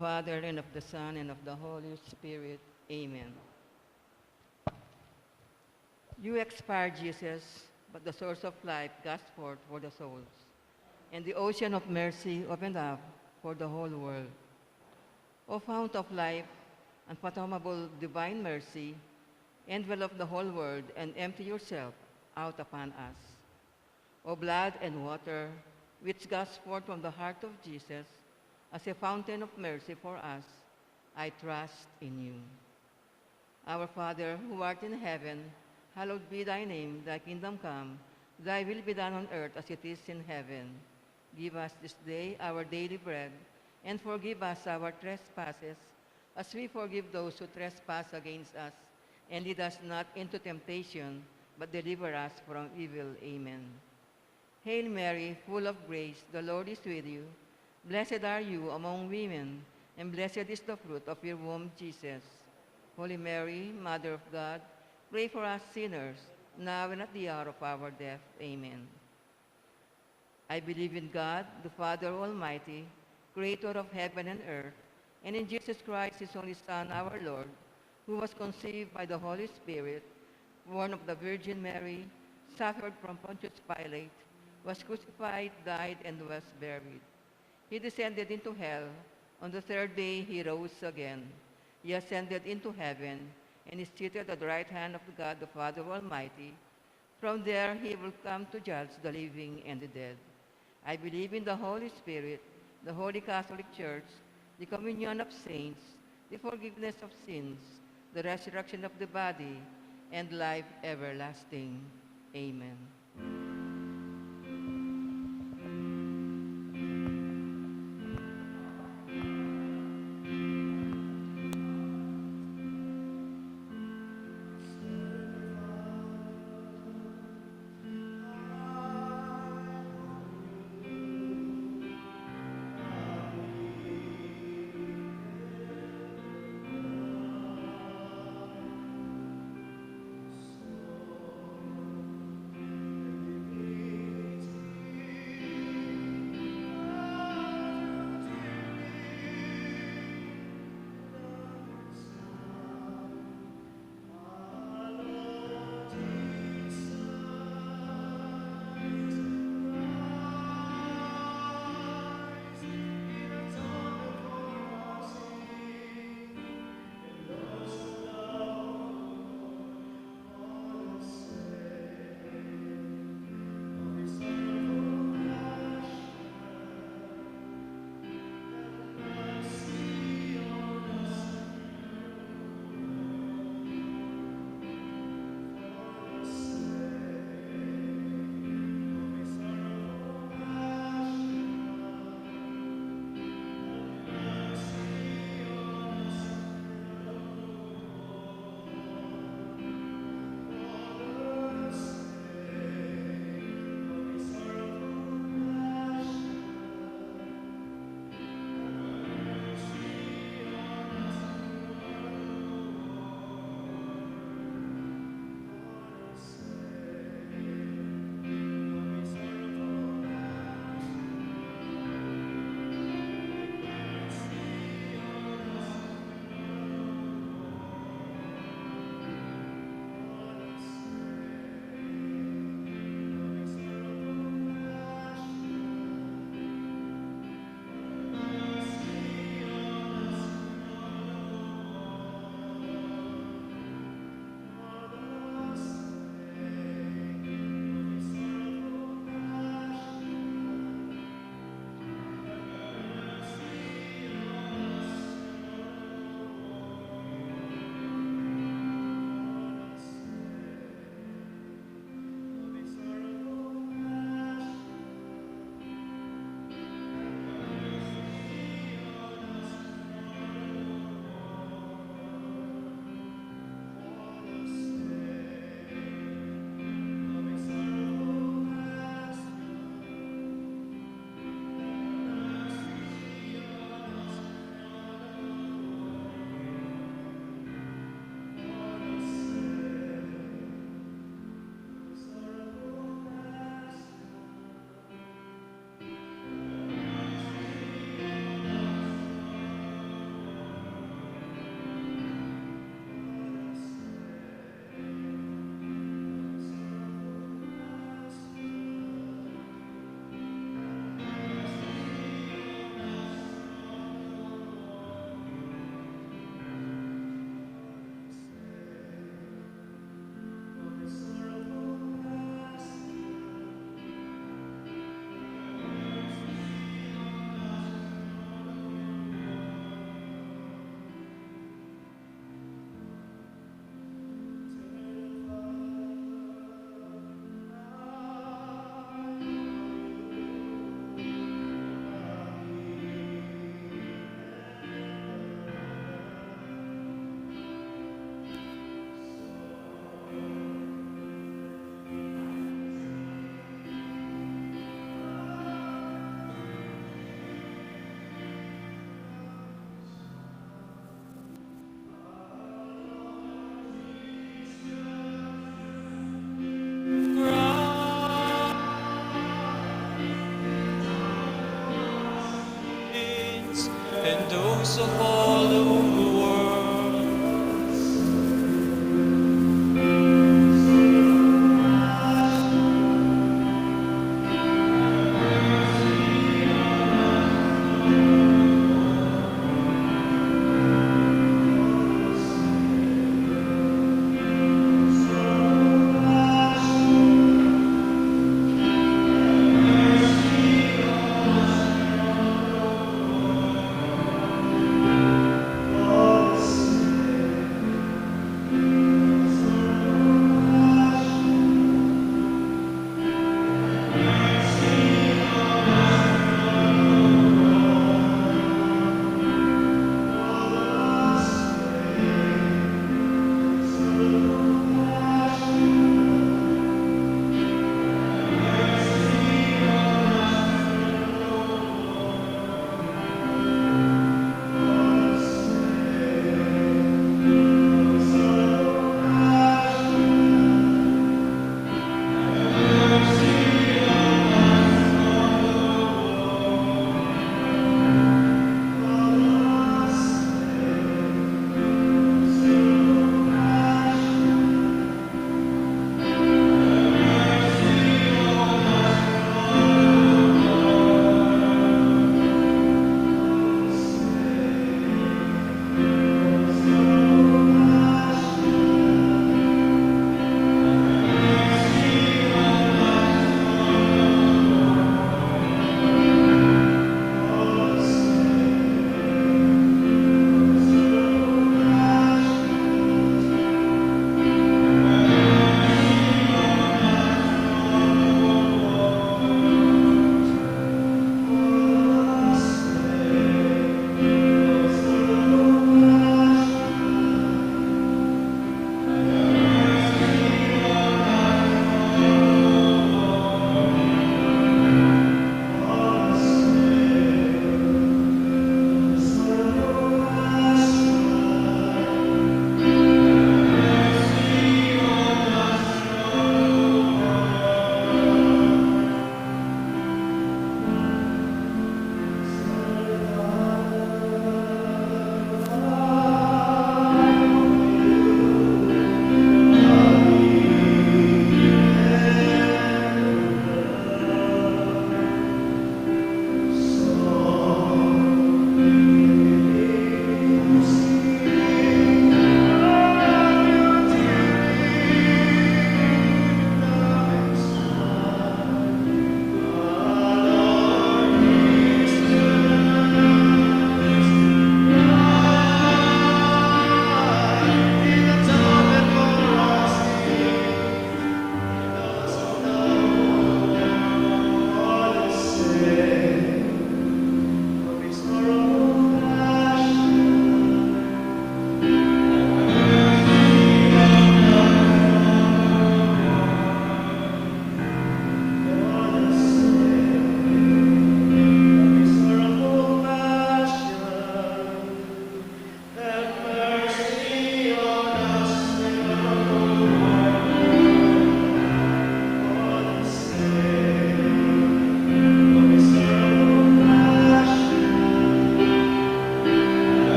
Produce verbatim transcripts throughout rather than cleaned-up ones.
Father, and of the Son, and of the Holy Spirit. Amen. You expired, Jesus, but the source of life gushs forth for the souls, and the ocean of mercy opened up for the whole world. O fount of life, unfathomable divine mercy, envelop the whole world and empty yourself out upon us. O blood and water, which gush forth from the heart of Jesus as a fountain of mercy for us, I trust in you. Our Father, who art in heaven, hallowed be thy name. Thy kingdom come, thy will be done on earth as it is in heaven. Give us this day our daily bread, and forgive us our trespasses, as we forgive those who trespass against us. And lead us not into temptation, but deliver us from evil. Amen. Hail Mary, full of grace, the Lord is with you. Blessed are you among women, and blessed is the fruit of your womb, Jesus. Holy Mary, Mother of God, pray for us sinners, now and at the hour of our death. Amen. I believe in God, the Father Almighty, creator of heaven and earth, and in Jesus Christ, his only Son, our Lord, who was conceived by the Holy Spirit, born of the Virgin Mary, suffered from Pontius Pilate, was crucified, died, and was buried. He descended into hell. On the third day he rose again. He ascended into heaven and is seated at the right hand of God the Father Almighty. From there he will come to judge the living and the dead. I believe in the Holy Spirit, the Holy Catholic Church, the communion of saints, the forgiveness of sins, the resurrection of the body, and life everlasting. Amen.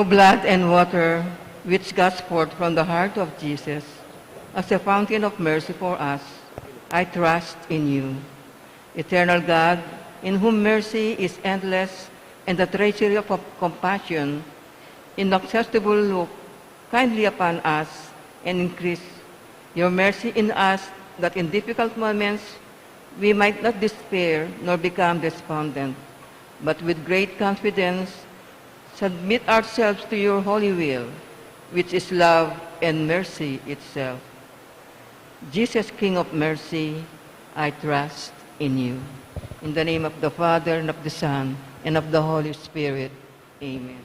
Blood and water, which gush forth from the heart of Jesus as a fountain of mercy for us, I trust in you. Eternal God, in whom mercy is endless and the treasury of compassion, inaccessible, look kindly upon us and increase your mercy in us, that in difficult moments we might not despair nor become despondent, but with great confidence submit ourselves to your holy will, which is love and mercy itself. Jesus, King of mercy, I trust in you. In the name of the Father, and of the Son, and of the Holy Spirit. Amen.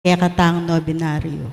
kekatang nobinaryo.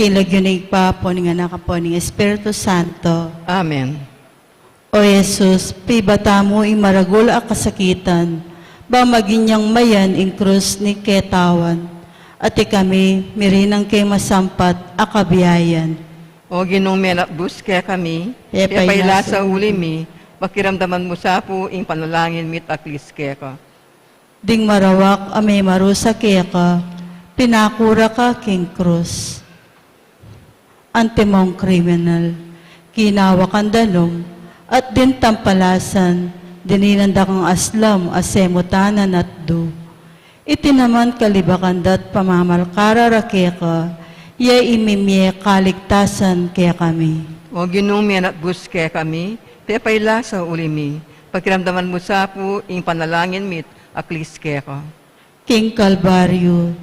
King lagyu ning Ibpa, ampon ning Anak, ampon ning Espiritu Santo. Amen. O Jesus, pibata mu ing maragul a kasakitan, ba maging yang mayan ing krus ning ketawan, at ikami, mirinang keng masampat a kabiayan. O Ginung menatbus kekami, pepailas ya uli mi, pakiramdaman mu sa pu ing panalangin mi at aklis keka. Ding marawak a memarusa keka, pinakura ka king krus. Antimong kriminal, ginawa kang danum, at ding tampalasan, dininan da kang aslam a semutanan at du. Iti naman kalibakan da't pamamalkara ra keka, ya ing mimie kaligtasan kekami. O Ginung menatbus kekami, pepailas ya uli mi, pakiramdaman mu sa pu ing panalangin mi't aklis keka. King Kalbaryu,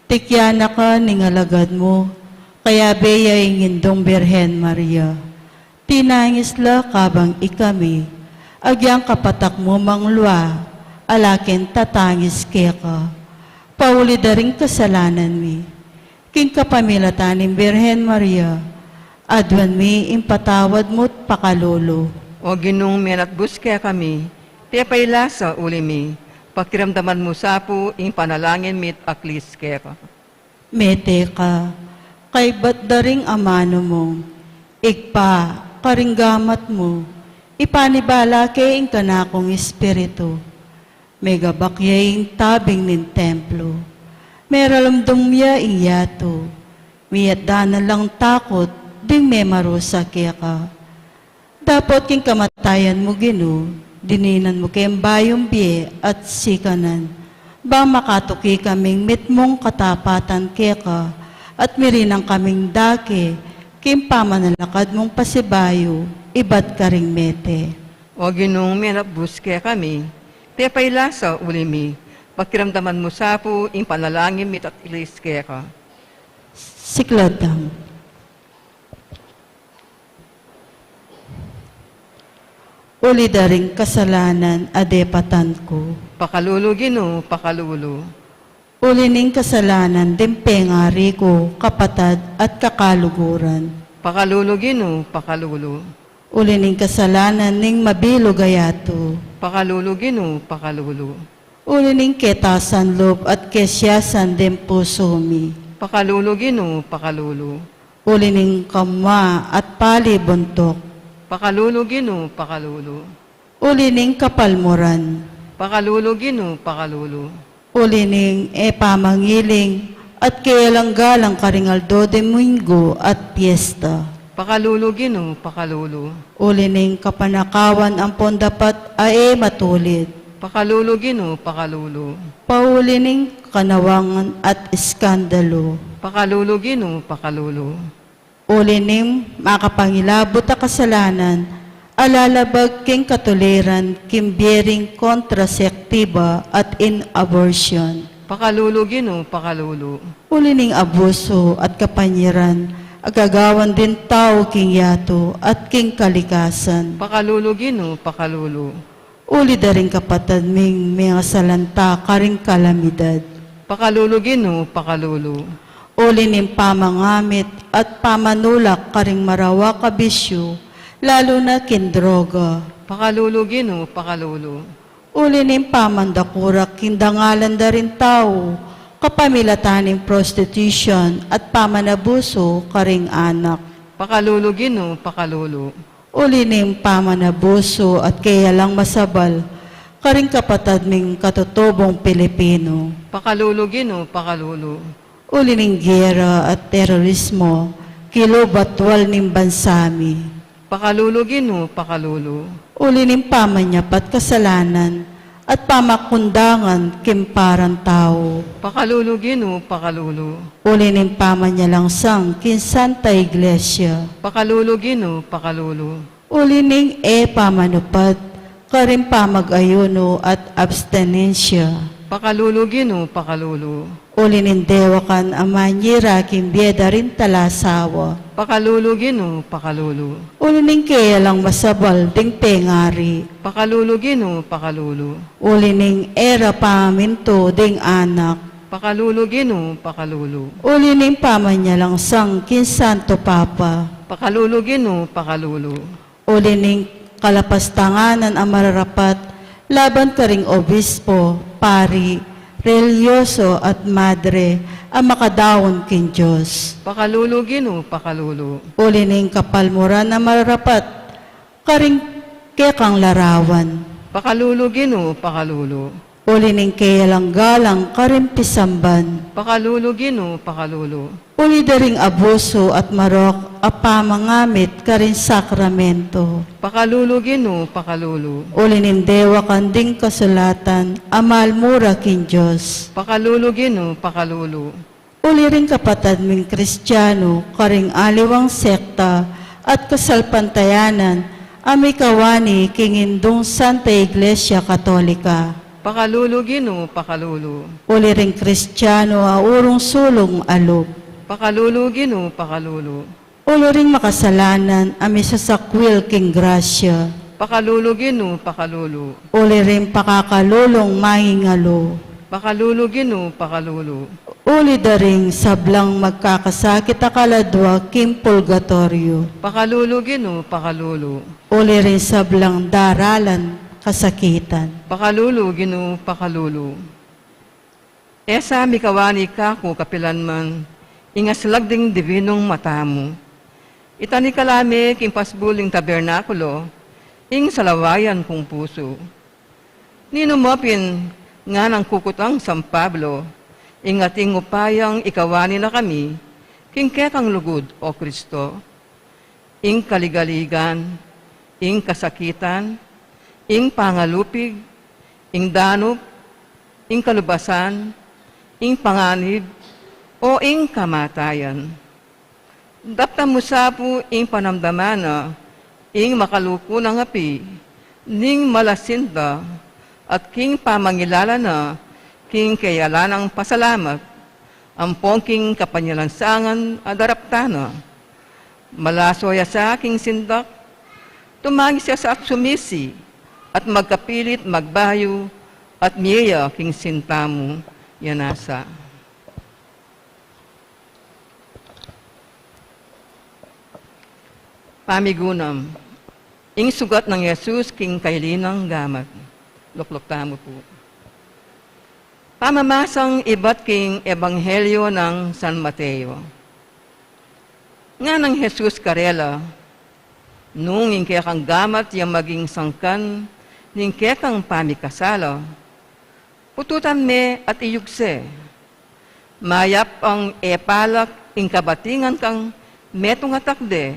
tikyan na ka ning alagad mu, kayabe ya ing Indung Birhen Maria. Tinangis la kabang ikami, agyang kapatak mu mang lua, ala keng tatangis keka. Pauli da ring kasalanan mi. King kapamilatan ning Birhen Maria, aduan mi ing patawad mu't pakalulu. O Ginung menatbus kekami, pepailas ya uli mi, pakiramdaman mu sa pu ing panalangin mi't aklis keka. Mete ka, kaybat da ring amanu mung, Ibpa, karing gamat mu, ipanibala ke ing kanakung espiritu. Megabak ya ing tabing ning templu. Meralumdum ya ing yatu. Miyatda na lang takut ding memarusa keka. Dapot king kamatayan mu, Ginu, dininan mu keng bayung bie at sikanan. Ba makatuki kaming mitmung katapatan keka, at mirinang kaming dake king pamanalakad mung pasibayu ibat karing mete. O Ginung menatbus kekami, pepailas ya uli mi, pakiramdaman mu sa pu ing panalangin mi't aklis keka. Siklatang. Uli da ring kasalanan a depatan ku. Pakalulu, Ginu, pakalulu. Uli ning kasalanan ding pengari ku, kapatad at kakaluguran. Pakalulu, Ginu, pakalulu. Uli ning kasalanan ning mabilug a yatu. Pakalulu, Ginu, pakalulu. Uli ning ketasan lub at kesiasan ding pusu mi. Pakalulu, Ginu, pakalulu. Uli ning kamua at pali buntuk. Pakalulu, Ginu, pakalulu. Uli ning kapalmuran. Pakalulu, Ginu, pakalulu. Uli ning e pamangiling at kayalanggalang karing aldo Domingo at piesta. Pakalulu, Ginu, pakalulu. Uli ning kapanakawan ampon dapat a e matulid. Pakalulu, Ginu, pakalulu. Pauli ning kanawangan at iskandalu. Pakalulu, Ginu, pakalulu. Uli ning makapangilabut a kasalanan a lalabag king katuliran king bie ring kontraseptiba at in abortion. Pakalulu, Ginu, pakalulu. Uli ning abusu at kapanyaran a gagawan ding tau king yatu at king kalikasan. Pakalulu, Ginu, pakalulu. Uli da ring kapatad ming mengasalanta karing kalamidad. Pakalulu, Ginu, pakalulu. Uli ning pamangamit at pamanulak karing marawak a bisyu, lalu na king droga. Pakalulu, Ginu, pakalulu. Uli ning pamandakurak king dangalan da ring tau, kapamilatan ning prostitution at pamanabusu karing anak. Pakalulu, Ginu, pakalulu. Uli ning pamanabusu at kayalang masabal karing kapatad ming katutubung Pilipino. Pakalulu, Ginu, pakalulu. Uli ning gera at terorismo kilub at wal ning bansa mi. Pakalulu, Ginu, pakalulu. Uli ning pamanyapat kasalanan at pamakundangan king parang tau. Pakalulu, Ginu, pakalulu. Uli ning pamanyalangsang king Santa Iglesia. Pakalulu, Ginu, pakalulu. Uli ning e pamanupad karing pamag-ayuno at abstinensya. Pakalulu, Ginu, pakalulu. Uli ning dewakan a manyira king bie da ring talasawa. Pakalulu, Ginu, pakalulu. Uli ning kayalang masabal ding pengari. Pakalulu, Ginu, pakalulu. Uli ning e ra pamintu ding anak. Pakalulu, Ginu, pakalulu. Uli ning pamanyalangsang king Santo Papa. Pakalulu, Ginu, pakalulu. Uli ning kalapastanganan a mararapat laban karing obispo, pari, relihiyoso at madre a makadaun king Dios. Pakalulu, Ginu, pakalulu. Uli ning kapalmuran a mararapat karing kekang larawan. Pakalulu, Ginu, pakalulu. Uli ning kayalang galang karing pisamban. Pakalulu, Ginu, pakalulu. Uli da ring abusu at marok a pamangamit karing sakramento. Pakalulu, Ginu, pakalulu. Uli ning dewakan ding kasulatan a malmura king Dios. Pakalulu, Ginu, pakalulu. Uli ring kapatad ming Kristiano karing aliwang sekta at kasalpantayanan a mikawani king Indung Santa Iglesia Katolika. Pakalulu, Ginu, pakalulu. Uli ring Kristiano a urung sulung a lub. Pakalulu, Ginu, pakalulu. Uli ring makasalanan a misasakwil king grasya. Pakalulu, Ginu, pakalulu. Uli ring pakakalulung mangingalu. Pakalulu, Ginu, pakalulu. Uli da ring sablang magkakasakit a kaladwa king purgatoryo. Pakalulu, Ginu, pakalulu. Uli ring sablang daralan kasakitan. Pakalulu, Ginu, pakalulu. E sa mikawani kaku kapilan man ing aslag ding dibinung mata mu. Itani ka la me king pasbul ning tabernakulo ing salawayan kung pusu. Ninu mu pin, nganang kukutang San Pablo, ing ating upayang ikawani na kami king kekang lugud, O Kristo? Ing kaligaligan, ing kasakitan, ing pangalupig, ing danup, ing kalubasan, ing panganib, o ing kamatayan. Daptan mu sa pu ing panamdaman na ing makaluku nang api ning malasin da, at king pamangilala na king kayalanang pasalamat, ampong king kapanyalansangan a daraptan na. Malaso ya sa king sindak, tumangis ya sa at sumisi, at magkapilit magbayu, at mie ya king sinta mu. Yana sa. Pamigunam, ing sugat nang Jesus king kaili nang gamat. Lukluk tamu pu. Pamamasang ibat king Ebanghelyo nang San Mateo. Nganang Jesus karela, nung ing kekang gamat ya maging sangkan ning kekang pamikasala, Ututan me at iyugse. Mayap ang e palak ing kabatingan kang metung a takde,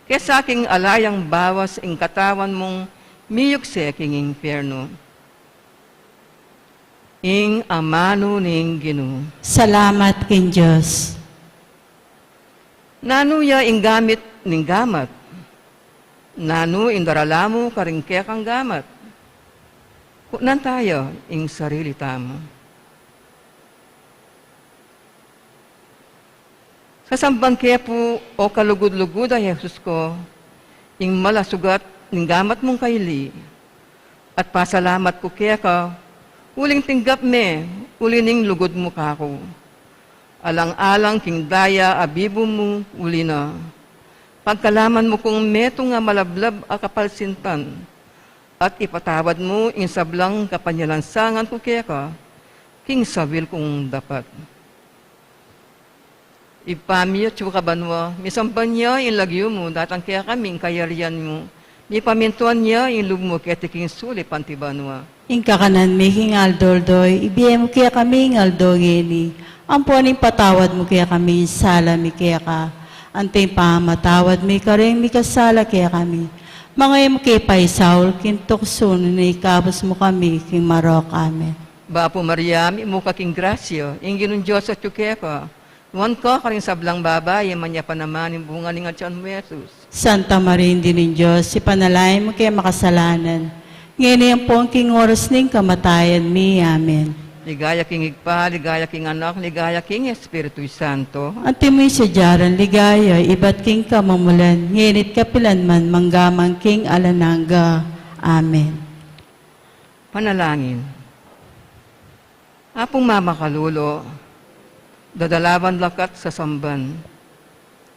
kesa king alayang bawas ing katawan mung miyugse king impiernu. Ing amanu ning Ginu. Salamat king Dios. Nanu ya ing gamit ning gamat? Nanu ing darala mu karing kekang gamat? Kutnan taya ing sarili tamu. Sasamban ke pu, o kalugud-lugud a Jesus ku, ing malasugat ning gamat mung kaili, at pasalamat ku keka, uling tinggap me, uli ning lugud mu kaku. Alang-alang king daya a bibu mu, uli na. Pagkalaman mu kung metung a malablab a kapalsintan, at ipatawad mu ing sablang kapanyalansangan ku keka, king sawil kung dapat. Ibpa mi, atsu ka banua, misamban ya ing lagyu mu, datang kekami ing kayarian mu, mipamintuan ya ing lub mu keti king sulip anti banua. Ing kakanan mi king aldo-aldo, ibie mu kekami king aldo ngeni, ampon ipatawad mu kekami ing sala mi keka, anti ing pamamatawad mi karing mikasala kekami. Manga e mu ke paisaul king tuksu, nune ikabus mu kami king marok. Amen. Bapu Maria, mitmu ka king grasya, ing Ginung Dios atsu keka. Nuan ka karing sablang babai, at nuan ya pa naman ing bunga ning atian mu, Jesus. Santa Maria, Indu ning Dios, ipanalangin mu keng makasalanan, ngeni ampon king oras ning kamatayan mi. Amen. Ligaya king Ibpa, ligaya king Anak, ligaya king Espiritu Santo. Antimo ing sadya rang ligaya, ibat king kamumulan, ngeni't kapilan man, mangga man king alang angga. Amen. Panalangin. Apung mamakalulu, dadalawan, lakat, sasamban.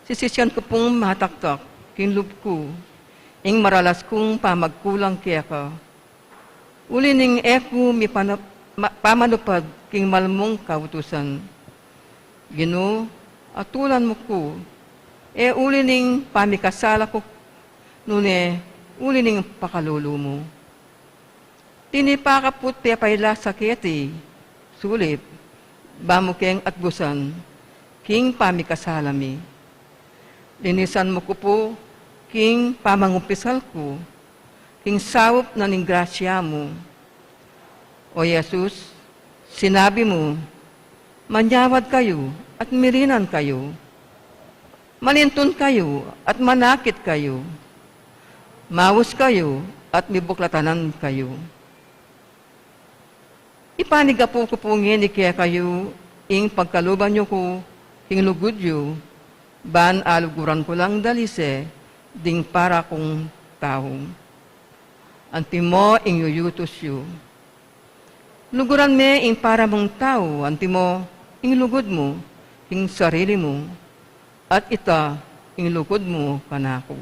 Sisisian ku pung mataktak king lub ku ing maralas kung pamagkulang keka, uli ning e ku mipana-, ma-, pamanupad king mal mung kautusan. Ginu, atulan mu ku, e uli ning pamikasala ku, nune uli ning pakalulu mu. Tinipa ka pu't pepailasa keti sulip, ba mu keng atbusan king pamikasala mi. Linisan mu ku pu king pamangumpisal ku, king saup na ning grasya mu. O Jesus, sinabi mu, "Manyawad kayu at mirinan kayu. Malintun kayu at manakit kayu. Maus kayu at mibuklatanan kayu." Ipanigapu ku pu ngeni kekayu ing pagkaluban yu ku king lugud yu, ban aluguran ku lang dalise ding para kung tau. Antimo ing yuyutus yu. Luguran me ing para mung tau, antimo ing lugud mu king sarili mu, at ita ing lugud mu kanaku.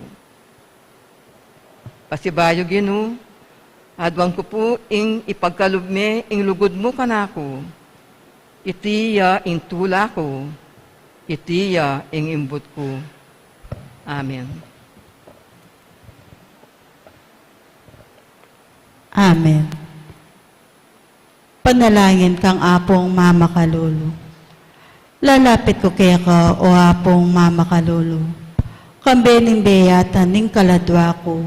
Pasibayu, Ginu, aduan ku pu ing ipagkalub me ing lugud mu kanaku. Iti ya ing tula ku, iti ya ing imbut ku. Amen. Amen. Panalangin kang Apung Mamakalulu. Lalapit ku keka, o Apung Mamakalulu. Kambe ning beyatan ning kaladua ku,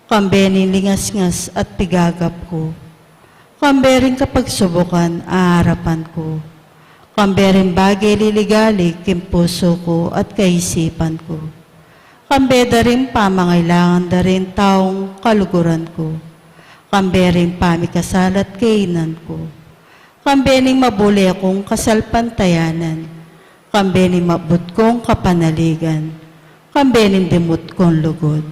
kambe ning lingasngas at pigagap ku, kambe ring kapagsubukan a arapan ku, kambe ring bage liligalig king pusu ku at kaisipan ku. Kambe da ring pamangailangan da ring taung kaluguran ku. Kambe ring pamikasalat kainan ku. Kambe ning mabule kung kasalpantayanan. Kambe ning mabut kung kapanaligan. Kambe ning dimut kung lugud.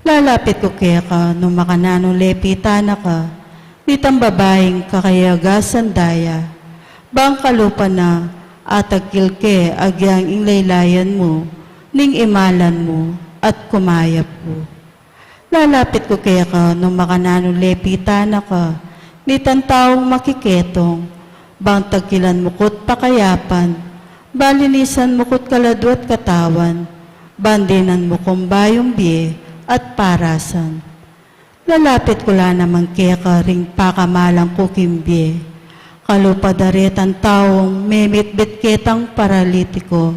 Lalapit ku keka nung makananung lepitan na ka, nitang babaing kakayagasan daya, bang kalupa na atagkil ke agyang ing laylayan mu, ning imalan mu, at kumayap ku. Lalapit ku keka nung makananung lepitan na ka, nitang taung makiketong, bang tagkilan mu ku't pakayapan, bang linisan mu ku't kaladua't katawan, bang dinan mu kung bayung bie at parasan. Lalapit ku la naman keka ring pakamalan ku king bie. Kalupa da retang taung memitbit ketang paralitiko,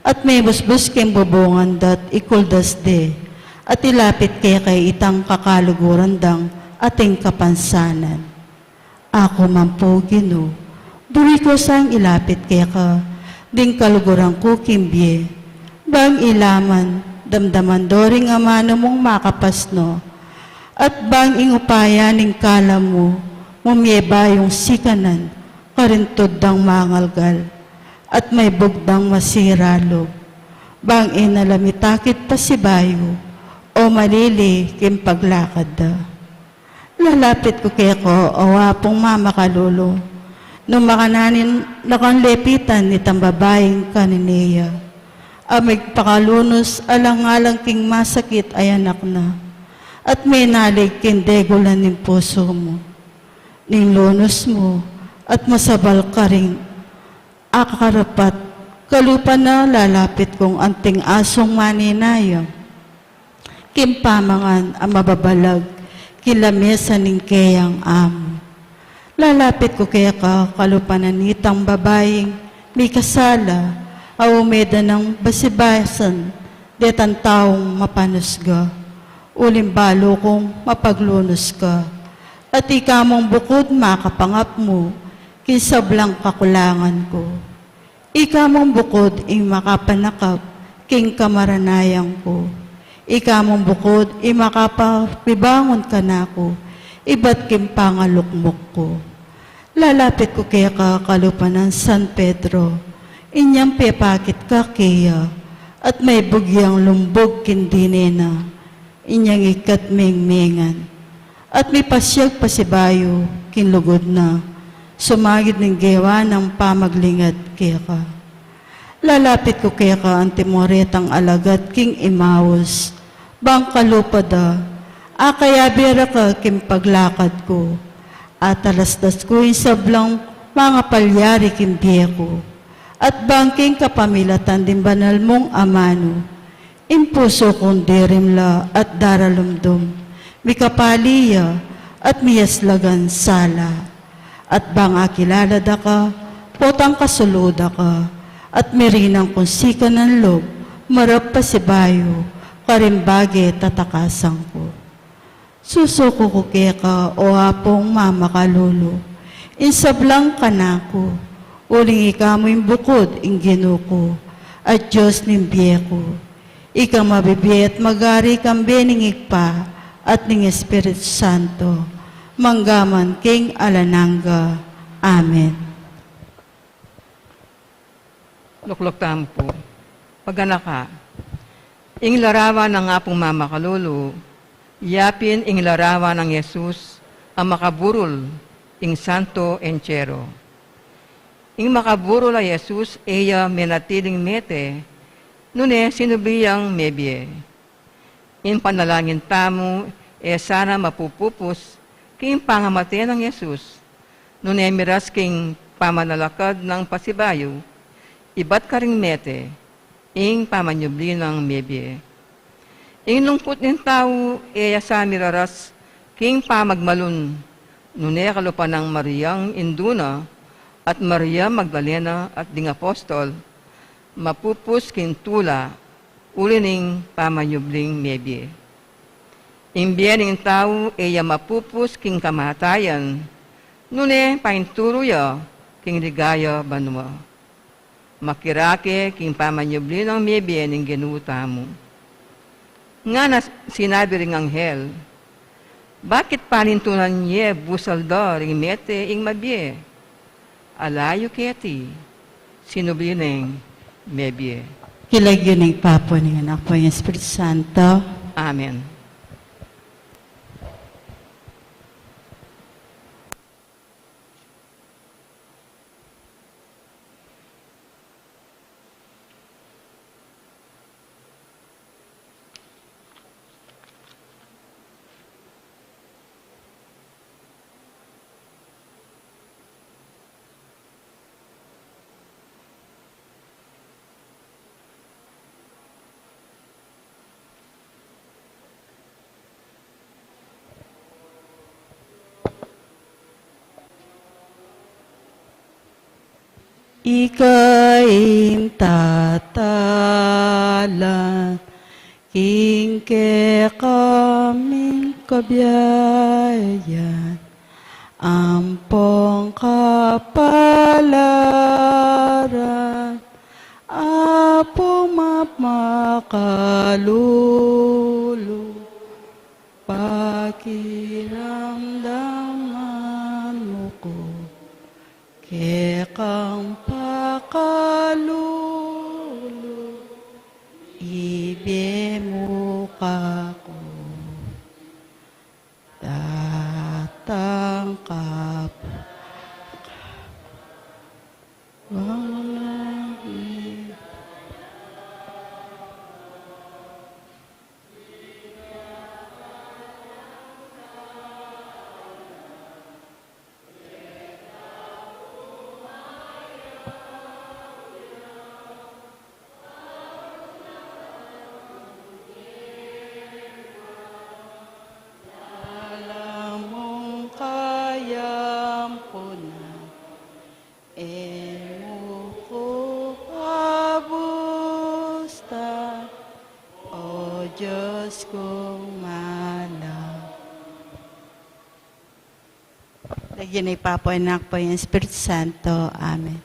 at mebusbus king bubungan da't ikuldas de, at ilapit keka itang kakaluguran dang ating kapansanan. Aku man pu, Ginu, buri ku sang ilapit keka ding kaluguran ku king bie, bang ila man damdaman do ring amanu mung makapasno, at bang ing upaya ning kalam mu mumie bayung sikanan karing tuddang mangalgal, at maibug dang masira lub, bang e na la mitakit pasibayu o malili king paglakad da. Lalapit ku keka, o Apung mamakalulu, nung makananin na kang lepitan nitang babaing kanene ya, a migpakalunus alang-alang king masakit a anak na, at menalig king degulan ning pusu mu. Ning lunus mu at masabal karing akakarapat, kalupa na lalapit kung anting asung manenaya king pamangan a mababalag king lamesa ning keyang amu. Lalapit ku keka kalupa na nitang babaing mikasala a ume da nang basibasan detang taung mapanusga, uling balu kung mapaglunus ka, at ika mung bukud makapangapmu king sablang kakulangan ku. Ika mung bukud ing makapanakap king kamaranayan ku. Ika mung bukud ing makapapibangun kanaku ibat king pangalukmuk ku. Lalapit ku keka kalupa nang San Pedro, inyang pepakit ka keya, at maibug yang lumbug king dine na, inyang ikat mengmengan, at mipasyag pasibayu king lugud na, sumagid ning gewa nang pamaglingad keka. Lalapit ku keka antimong retang alagad king Emmaus, bang kalupa da, akayabe ra ka king paglakad ku, atalastas ku ing sablang mangapalyari king bie ku, at bang king kapamilatan ding banal mung amanu, ing pusu kung dirimla at daralumdum, mikapali ya at miyaslagan sala. At bang akilala da ka, potang kasulu da ka, at mirinan kung sikanan lub, marap pasibayu karing bage tatakasan ku. Susuku ku keka, o Apung mamakalulu, ing sablang kanaku, uling ika mu ing bukud ing Ginu ku, at Dios ning bie ku. Ikang mabibie at magari kambe ning Ibpa, at ning Espiritu Santo, mangga man king alang angga. Amen. Lukluk tamu pu. Paganaka. Ing larawan nang Apung mamakalulu, yapin ing larawan nang Jesus a makaburul ing Santo Entierro. Ing makaburul a Jesus e ya menatiling mete, nune sinubli yang mebie. Ing panalangin tamu e sana mapupupus king pangamate nang Jesus, nune miras king pamanalakad nang pasibayu ibat karing mete, ing pamanyubli nang mebie. Ing lungkut ning tau e ya sa miraras king pamagmalun, nune kalupa nang Mariang indu na at Maria Magdalena at ding apostol, mapupus king tula, uli ning pamanyubling mebie. Ing bie ning tau e ya mapupus king kamatayan, nune paintulu ya king ligaya banua. Makirake king pamanyubli nang mebie ning Ginu tamu. Ngana sinabi ring anghel, "Bakit panintunan ye busal da ring mete ing mabie? Ala yu keti, sinubli neng mebie." King lagyu ning Ibpa, ning Anak, ning Espiritu Santo. Amen. Ika ing tatalan king kekaming kabiayan, ampong kapalaran, Apu mamakalulu, pakiramdaman mu ku, kekang pakalulu, ibie mu kaku. Tatangkap. Alam mung kayampunan, e mu ku kabustan, O Dios kung malang. Lagyu na ning Ibpa, pu, ning Anak, pu, ning Espiritu Santo. Amen.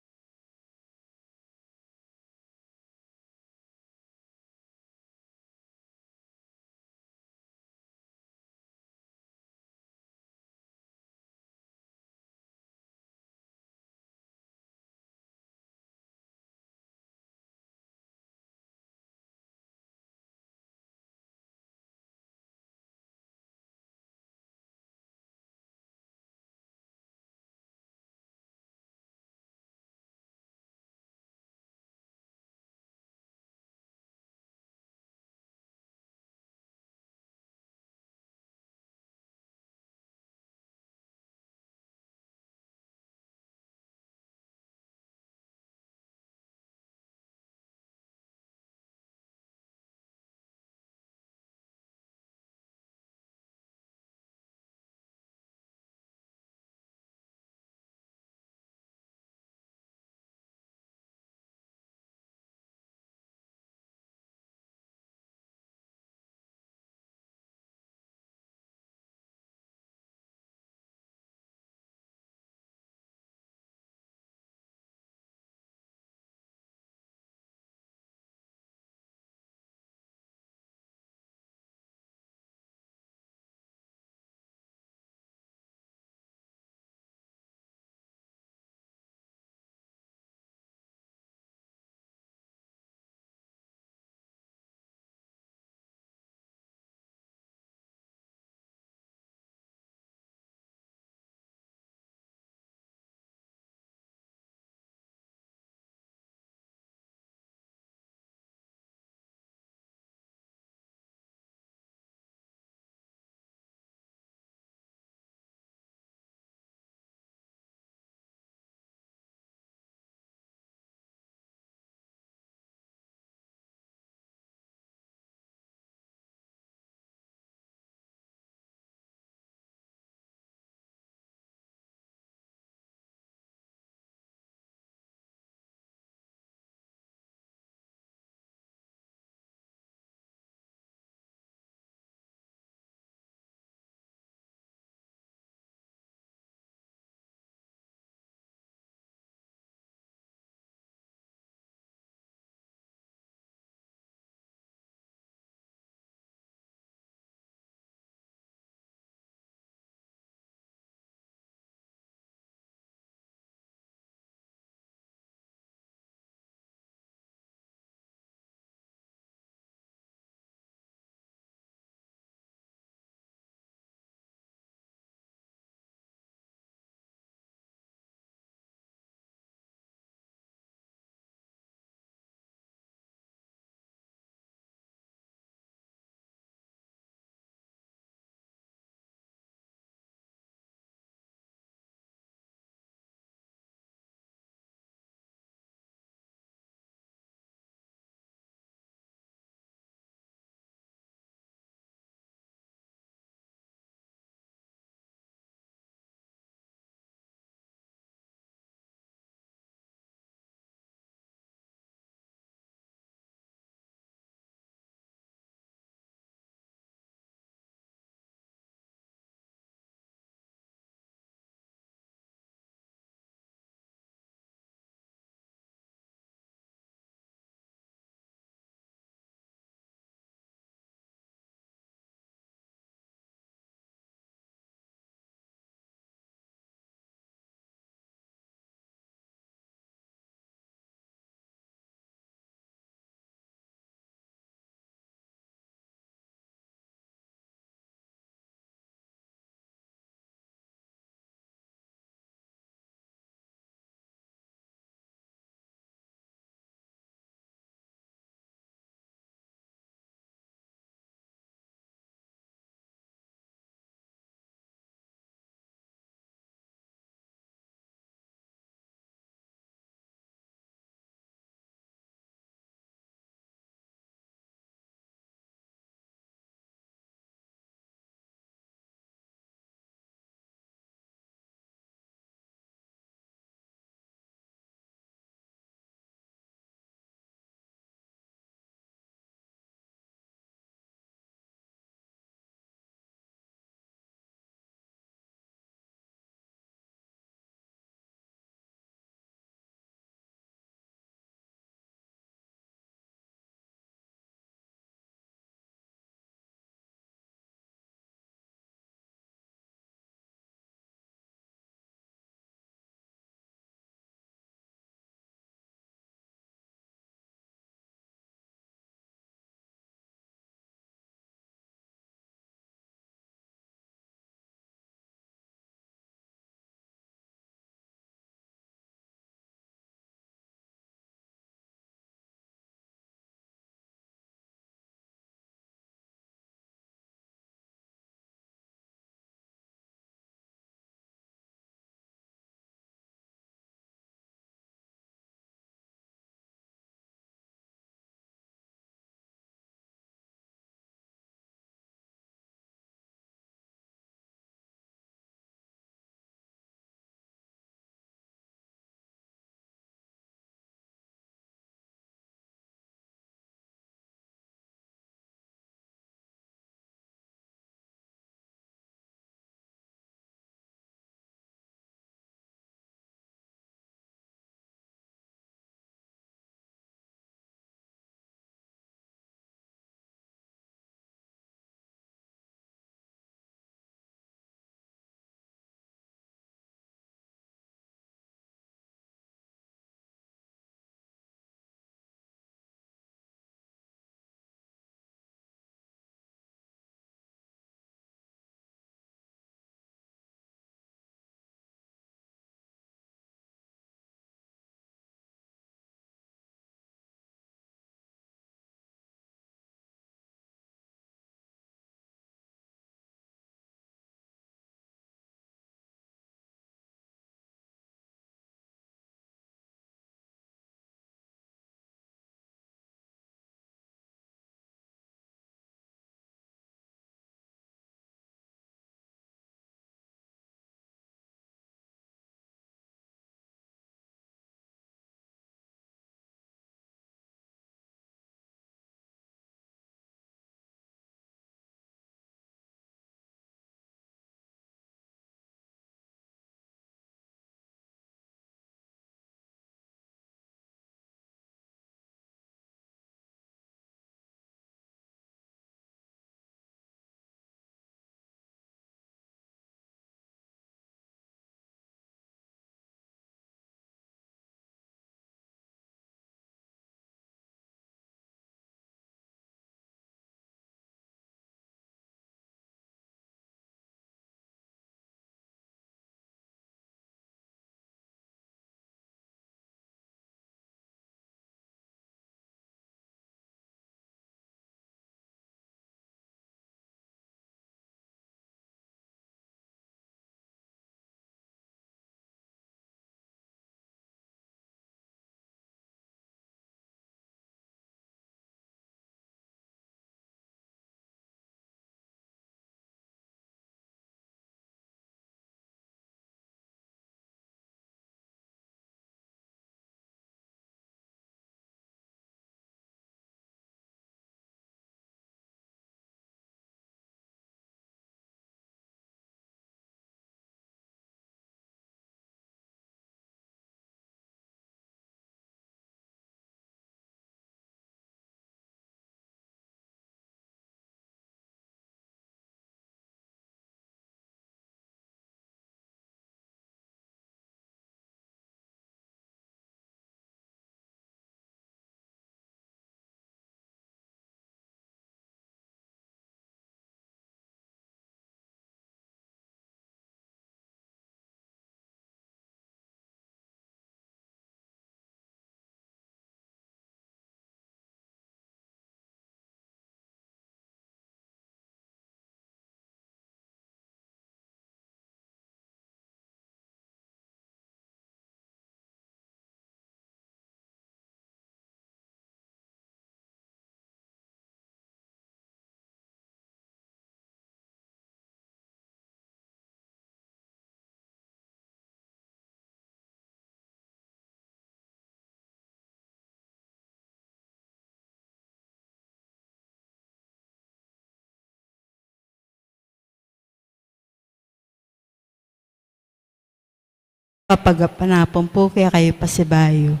Kapagapanapan pu kekayu pasibayu.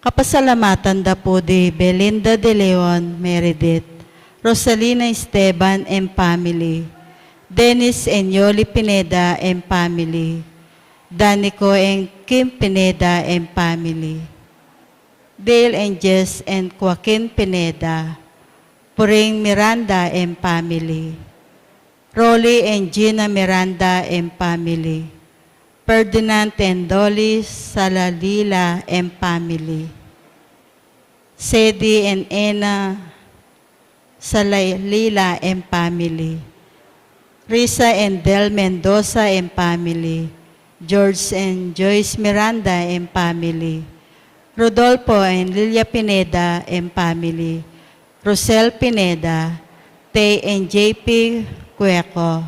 Kapasalamatan da pu di Belinda de Leon Meredith, Rosalina Esteban and family, Dennis and Yoli Pineda and family, Danico and Kim Pineda and family, Dale and Jess and Joaquin Pineda, Puring Miranda and family, Rolly and Gina Miranda and family, Ferdinand and Dolly Salalila and family, Sedi and Ena Salalila and family, Risa and Del Mendoza and family, George and Joyce Miranda and family, Rodolfo and Lilia Pineda and family, Rosel Pineda, Tay and J P Cueco,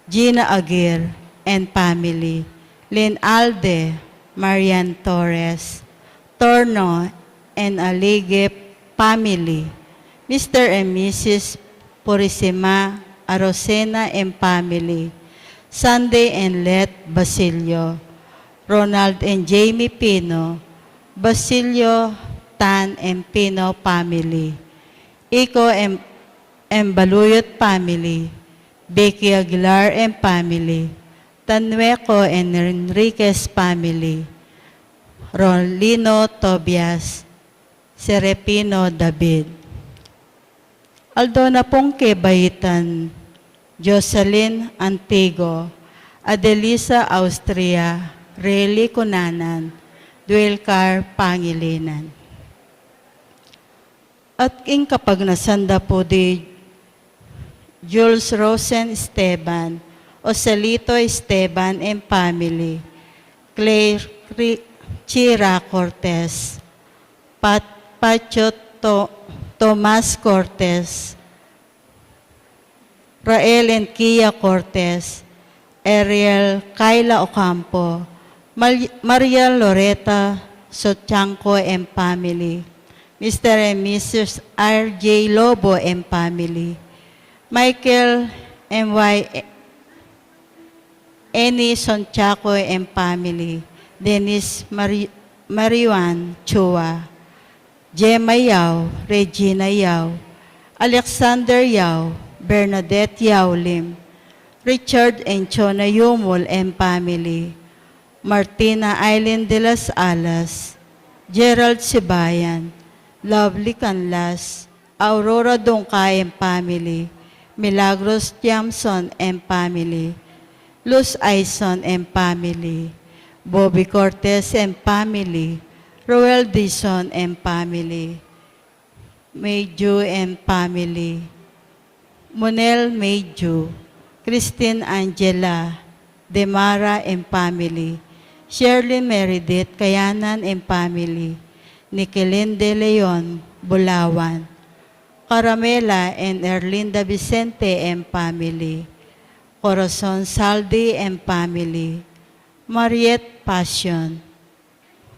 Gina Aguirre and family, Lynn Alde, Marian Torres, Torno and Aligue family, Mister and Missus Purisima Arocena and family, Sunday and Let Basilio, Ronald and Jamie Pino, Basilio, Tan and Pino family, Iko and, and Baluyot family, Becky Aguilar and family, Tanueco and Enriquez family, Rolino Tobias, Serepino David. Aldo na pung kebaitan, Jocelyn Antigo, Adelisa Austria, Rely Cunanan, Duelcar Pangilinan. At ing kapagnasan da pu di Jules Rosen Esteban, Joselito Esteban and family, Claire Cri-, Chira Cortez, Pat-, Pacho To-, Tomas Cortez, Rael and Kia Cortez, Ariel Kyla Ocampo, Mal-, Maria Loreta Sotianco and family, Mister and Missus R J Lobo and family, Michael M Y Eni Sontiaco and family, Dennis Mari-, Marijuan Chua, Gemma Yao, Regina Yao, Alexander Yao, Bernadette Yao Lim, Richard and Chona Yumul and family, Martina Aileen de las Alas, Gerald Sibayan, Lovely Canlas, Aurora Dungca and family, Milagros Tiamson and family, Luz Aison and family, Bobby Cortez and family, Roel Dizon and family, Mayju and family, Monel Mayju, Christine Angela, Demara and family, Shirley Meredith Kayanan and family, Niquelin De Leon, Bulawan, Caramela and Erlinda Vicente and family, Corazon Saldi and family, Mariette Passion,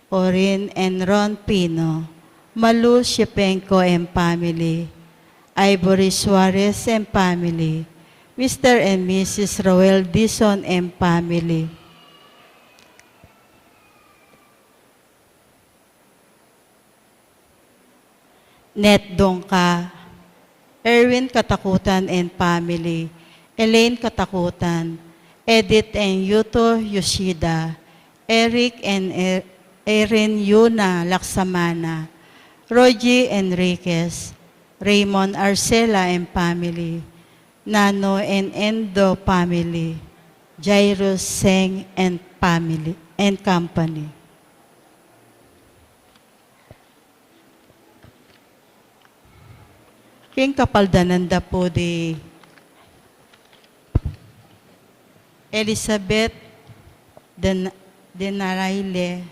Corinne and Ron Pino, Malu Shepenko and family, Ivory Suarez and family, Mister and Missus Roel Dizon and family, Net Dungca, Erwin Katakutan and family, Elaine Katakutan, Edith and Yuto Yoshida, Eric and Er-, Erin Yuna Laksamana, Rogie Enriquez, Raymond Arcela and family, Nano and Endo family, Jairus Seng and family and company. King kapaldanan da pu di Elizabeth Den-, Denaraile,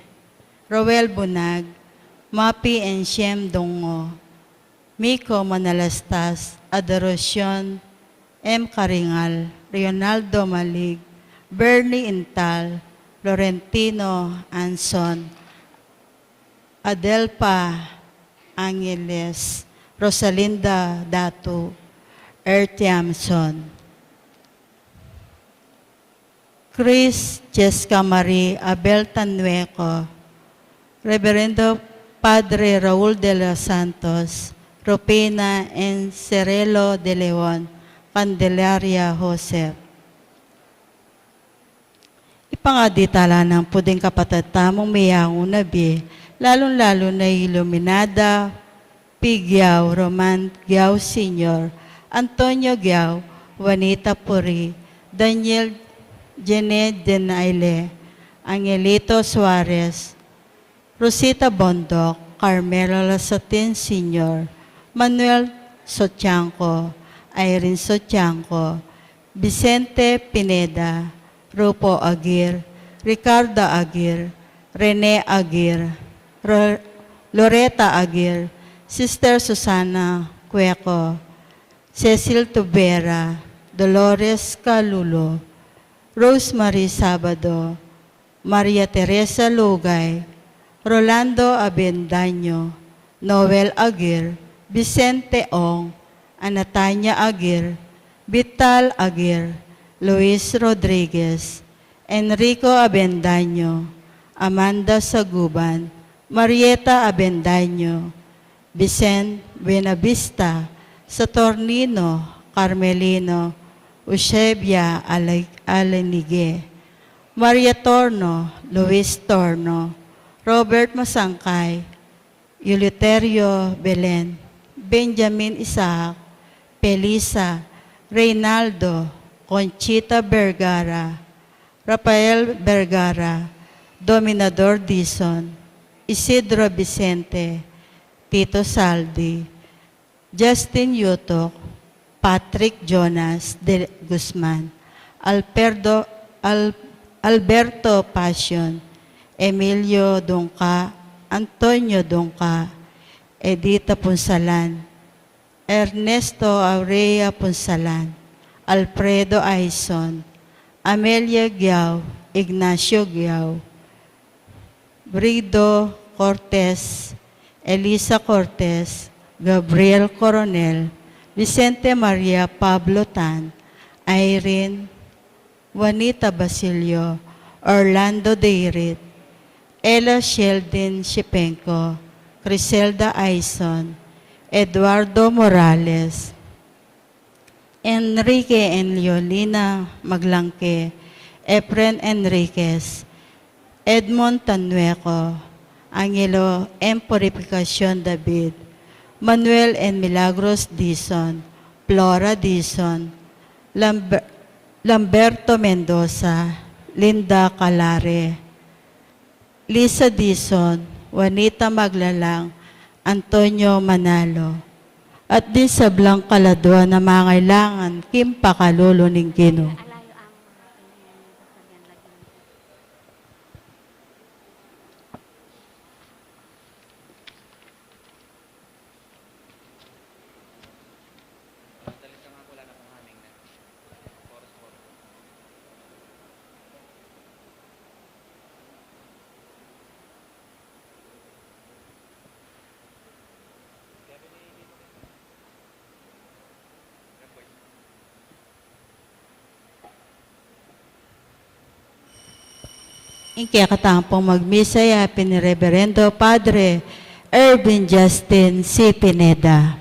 Roel Bunag, Mapi and Shem Dongo, Miko Manalastas, Adoracion M Karingal, Leonardo Malig, Bernie Intal, Florentino Anson, Adelpa Angeles, Rosalinda Datu, Ertiamson, Chris Jessica Marie Abel Tanueco, Reverendo Padre Raul de los Santos, Rufina Encerelo de Leon, Candelaria Joseph. Ipangadi tala nang puding kapatad tamung meyangu na bie, lalung-lalu na i Iluminada P. Guiao, Roman Guiao Senior, Antonio Guiao, Juanita Puri, Daniel Jene Denaile, Angelito Suarez, Rosita Bondoc, Carmelo Lasatin Senior, Manuel Sotianco, Irene Sotianco, Vicente Pineda, Rufo Aguirre, Ricardo Aguirre, Rene Aguirre, Ro-, Loreta Aguirre, Sister Susana Cueco, Cecil Tubera, Dolores Calulo, Rosemary Sabado, Maria Teresa Lugay, Rolando Abendaño, Noel Aguirre, Vicente Ong, Anatania Aguirre, Vital Aguirre, Luis Rodriguez, Enrico Abendaño, Amanda Saguban, Marieta Abendaño, Vicente Buenavista, Saturnino Carmelino, Eusebia Ale-, Alenigue, Maria Torno, Luis Torno, Robert Masangkay, Eleuterio Belen, Benjamin Isaac, Felisa, Reynaldo, Conchita Vergara, Rafael Vergara, Dominador Dizon, Isidro Vicente, Tito Saldi, Justin Yutok, Patrick Jonas de Guzman, Alfredo, Al-, Alberto Pasion, Emilio Dungca, Antonio Dungca, Edita Punsalan, Ernesto Aurea Punsalan, Alfredo Aison, Amelia Guiao, Ignacio Guiao, Brido Cortez, Elisa Cortez, Gabriel Coronel, Vicente Maria Pablo Tan, Irene, Juanita Basilio, Orlando Deirit, Ella Sheldin Shipenko, Criselda Aison, Eduardo Morales, Enrique Enliolina Maglangke, Efren Enriquez, Edmond Tanueco, Angelo M. Purificacion David, Manuel N. Milagros Dizon, Flora Dizon, Lamber-, Lamberto Mendoza, Linda Calare, Lisa Dizon, Juanita Maglalang, Antonio Manalo, at ding sablang kaladua na mangailangan king pakalulu ning Ginu. Ing kekatang pung magmisa ya pin i Reverendo Padre Erwin Justin C. Pineda.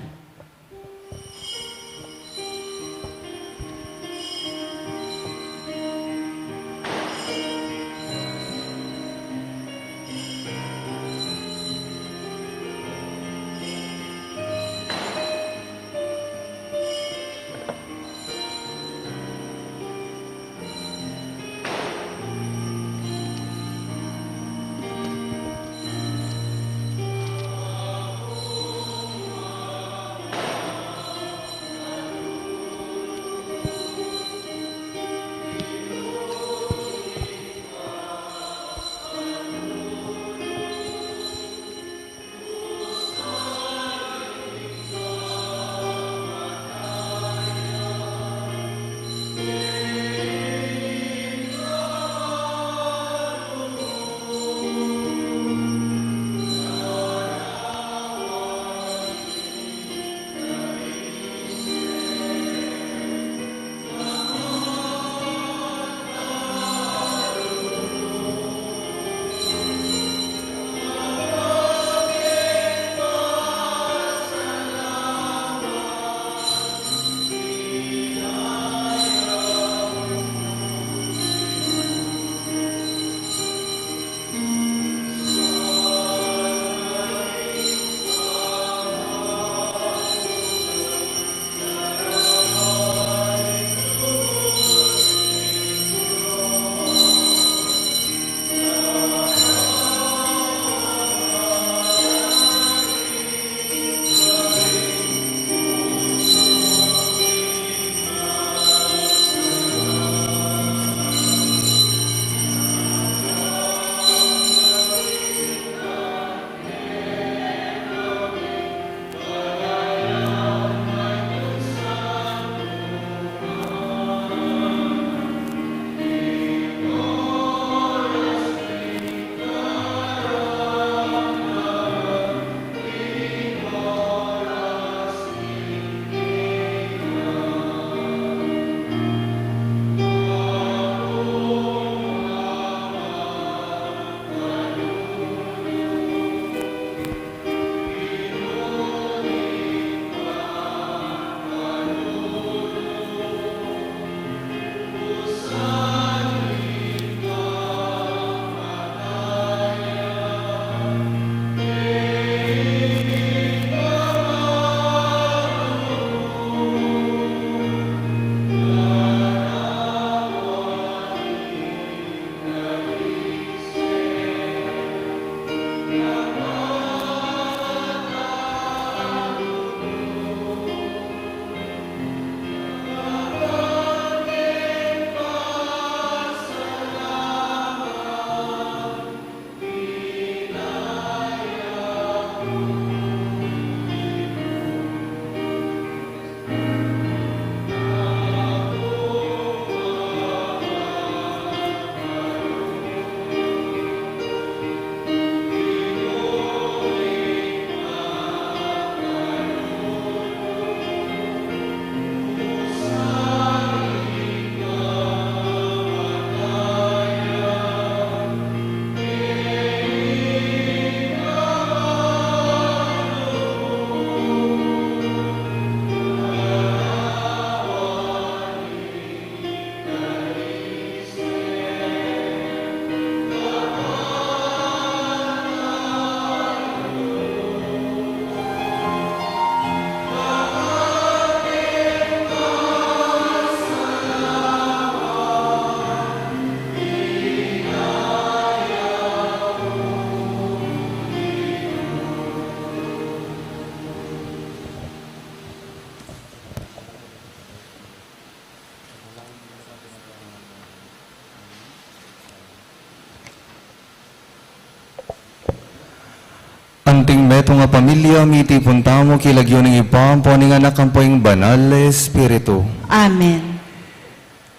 King metung a pamilya, mitipun tamu king lagyu ning Ibpa, ampo ning Anak, ampo ning Banal a Espiritu. Amen.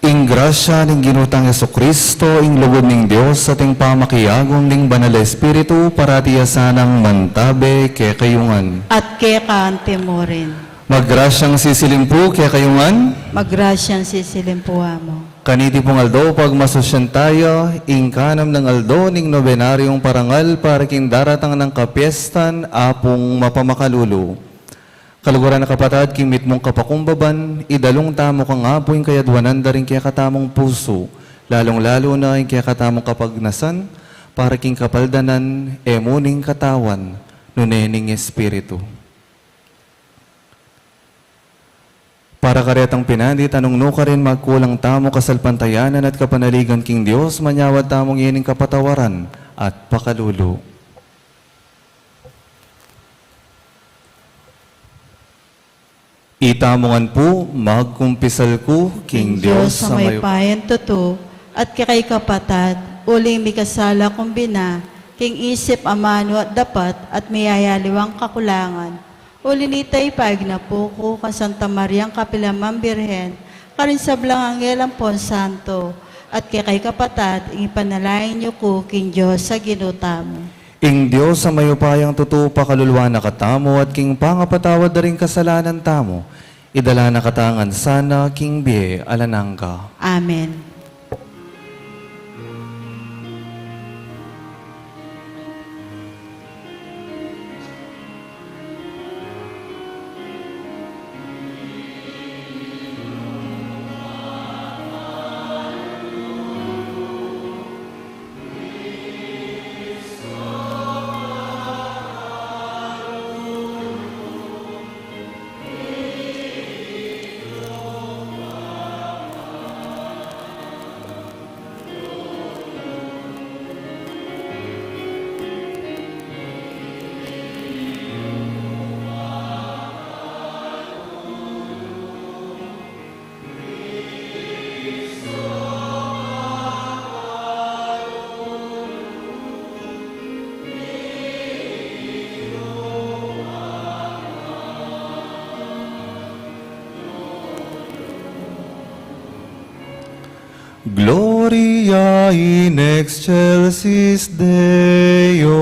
Ing grasya ning Ginu tang Jesucristo, ing lugud ning Dios, at ing pamakiagum ning Banal a Espiritu, parati ya sanang mantabe kekayu ngan. At keka anti mu rin. Magrasyang sisilimpu kekayu ngan. Magrasyang sisilimpu mu. Kaniti pung aldo, pagmasusyan taya ing kanam nang aldo ning nobenaryung parangal para king daratang nang kapiestan Apung mapamakalulu. Kaluguran a kapatad, king mitmung kapakumbaban, idalung tamu kang Apu ing kayadwanan da ring kekatamung pusu, lalung-lalu na ing kekatamung kapagnasan, para king kapaldanan e mu ning katawan, nune ning Espiritu. Para karetang pinandit a nung nukarin magkulang tamu kasalpantayanan at kapanaligan king Dios, manyawad tamung ining kapatawaran at pakalulu. Itamu ngan pu, magkumpisal ku king Dios a mayupayang tutu, at kekayu kapatad, uling mikasala kung bina, king isip, amanu at dapat, at miyayaliwang kakulangan. Uli nita, ipayag na pu ku kang Santa Mariang kapilan man Birhen, karing sablang anghel ampon santo, at kekayu kapatad, ing ipanalangin yu ku king Dios a Ginu tamu. Ing Dios a mayupayang tutu pakaluluan na katamu at king pangapatawad da ring kasalanan tamu, idala na katamu ngan sana king bie alang angga. Amen. Gloria in excelsis Deo.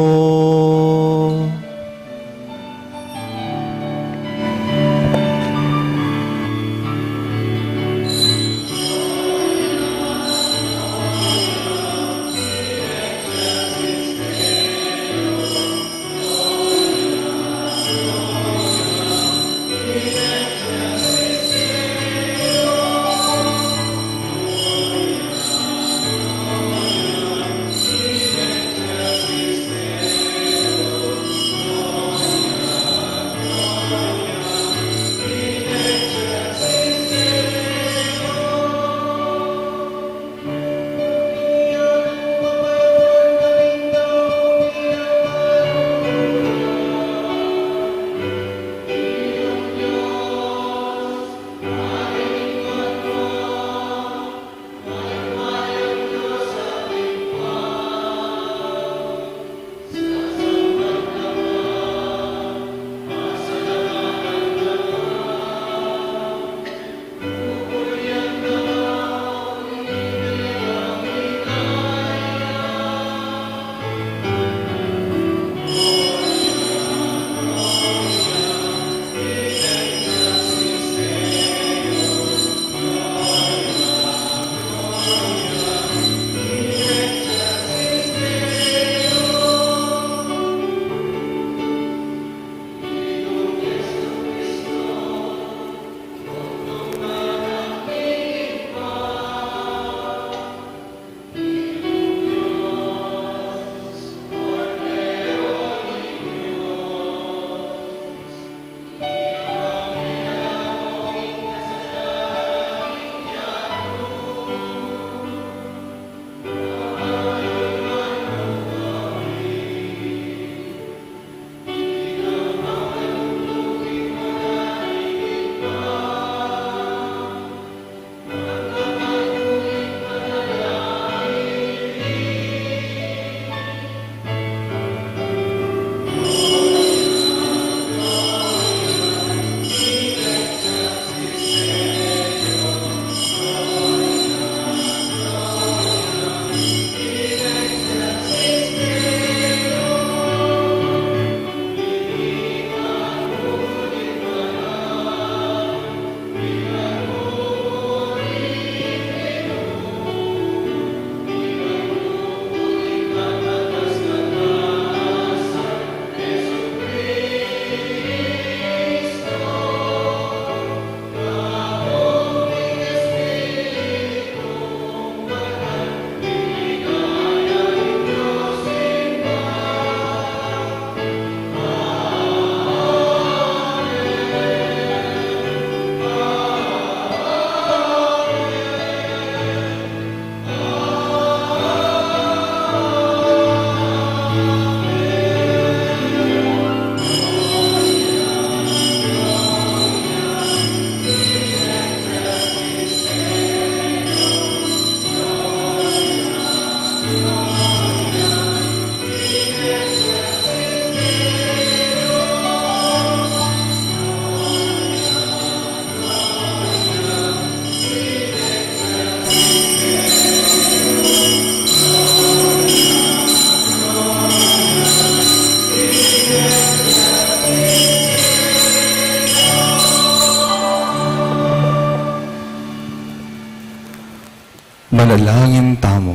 Manalangin tamu.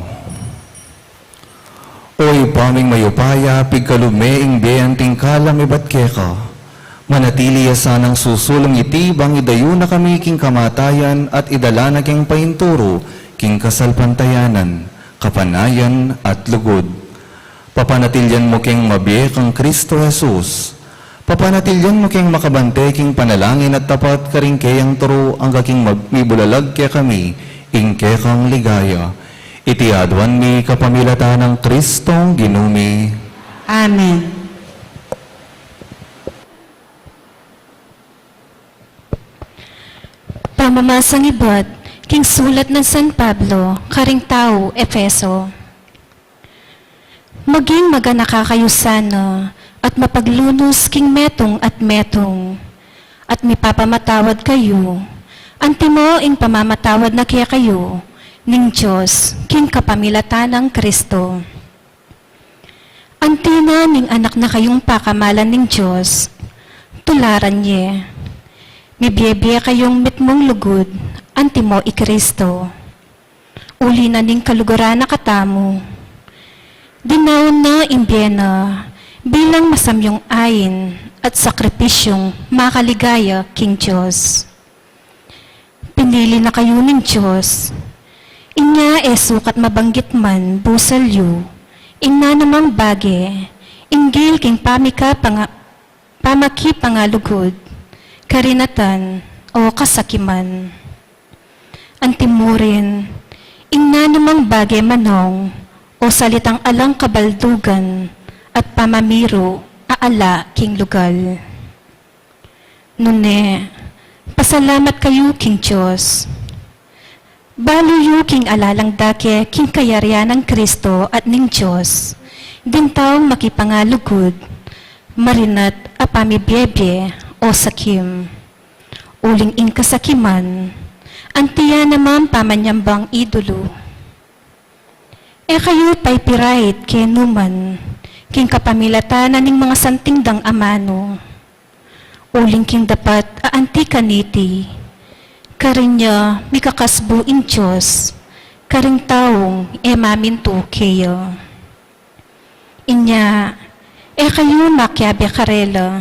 O Ibpa ming mayupaya, pigkalub me ing bie anting kalam ibat keka. Manatili ya sanang susulung iti bang idayu na kami king kamatayan at idala na keng painturu king kasalpantayanan, kapanayan at lugud. Papanatilian mu keng mabie kang Kristo Jesus. Papanatilian mu keng makabante king panalangin at tapat karing keyang turu angga king mag-, mibulalag kekami ing kekang ligaya. Iti aduan mi kapamilatan nang Kristong Ginu mi. Amen. Pamamasang ibat king sulat nang San Pablo karing tau Efeso. Maging maganaka kayu sana at mapaglunus king metung at metung, at mipapamatawad kayu, antimo ing pamamatawad na kekayu ning Dios king kapamilatan nang Kristo. Anti na ning anak na kayung pakamalan ning Dios, tularan ye. Mibie-bie kayung mitmung lugud, antimo i Kristo. Uli na ning kaluguran na katamu. Dinaun na ing bie na bilang masamyung ain at sakripisyung makaligaya king Dios. Pinili na kayu ning Dios. Inya e sukat mabanggit man busal yu ing nanumang bage, inggil king pamika-, panga-, pamakipangalugud, karinatan, o kasakiman. Antimurin, ing nanumang bage manung o salitang alang kabaldugan at pamamiru a ala king lugal. Nune, pasalamat kayu king Dios. Balu yu king alalang dake king kayarian nang Kristo at ning Dios, ding taung makipangalugud, marinat a pamibie-bie o sakim. Uling ing kasakiman, anti ya naman pamanyambang idulu. E kayu paipirait kenu man king kapamilatan na ning mga santing dang amanu. Uling king dapat a anti kaniti, karin ya mikakasbu ing Dios karing taung e mamintu keya. Inya, e kayu makiabe karela.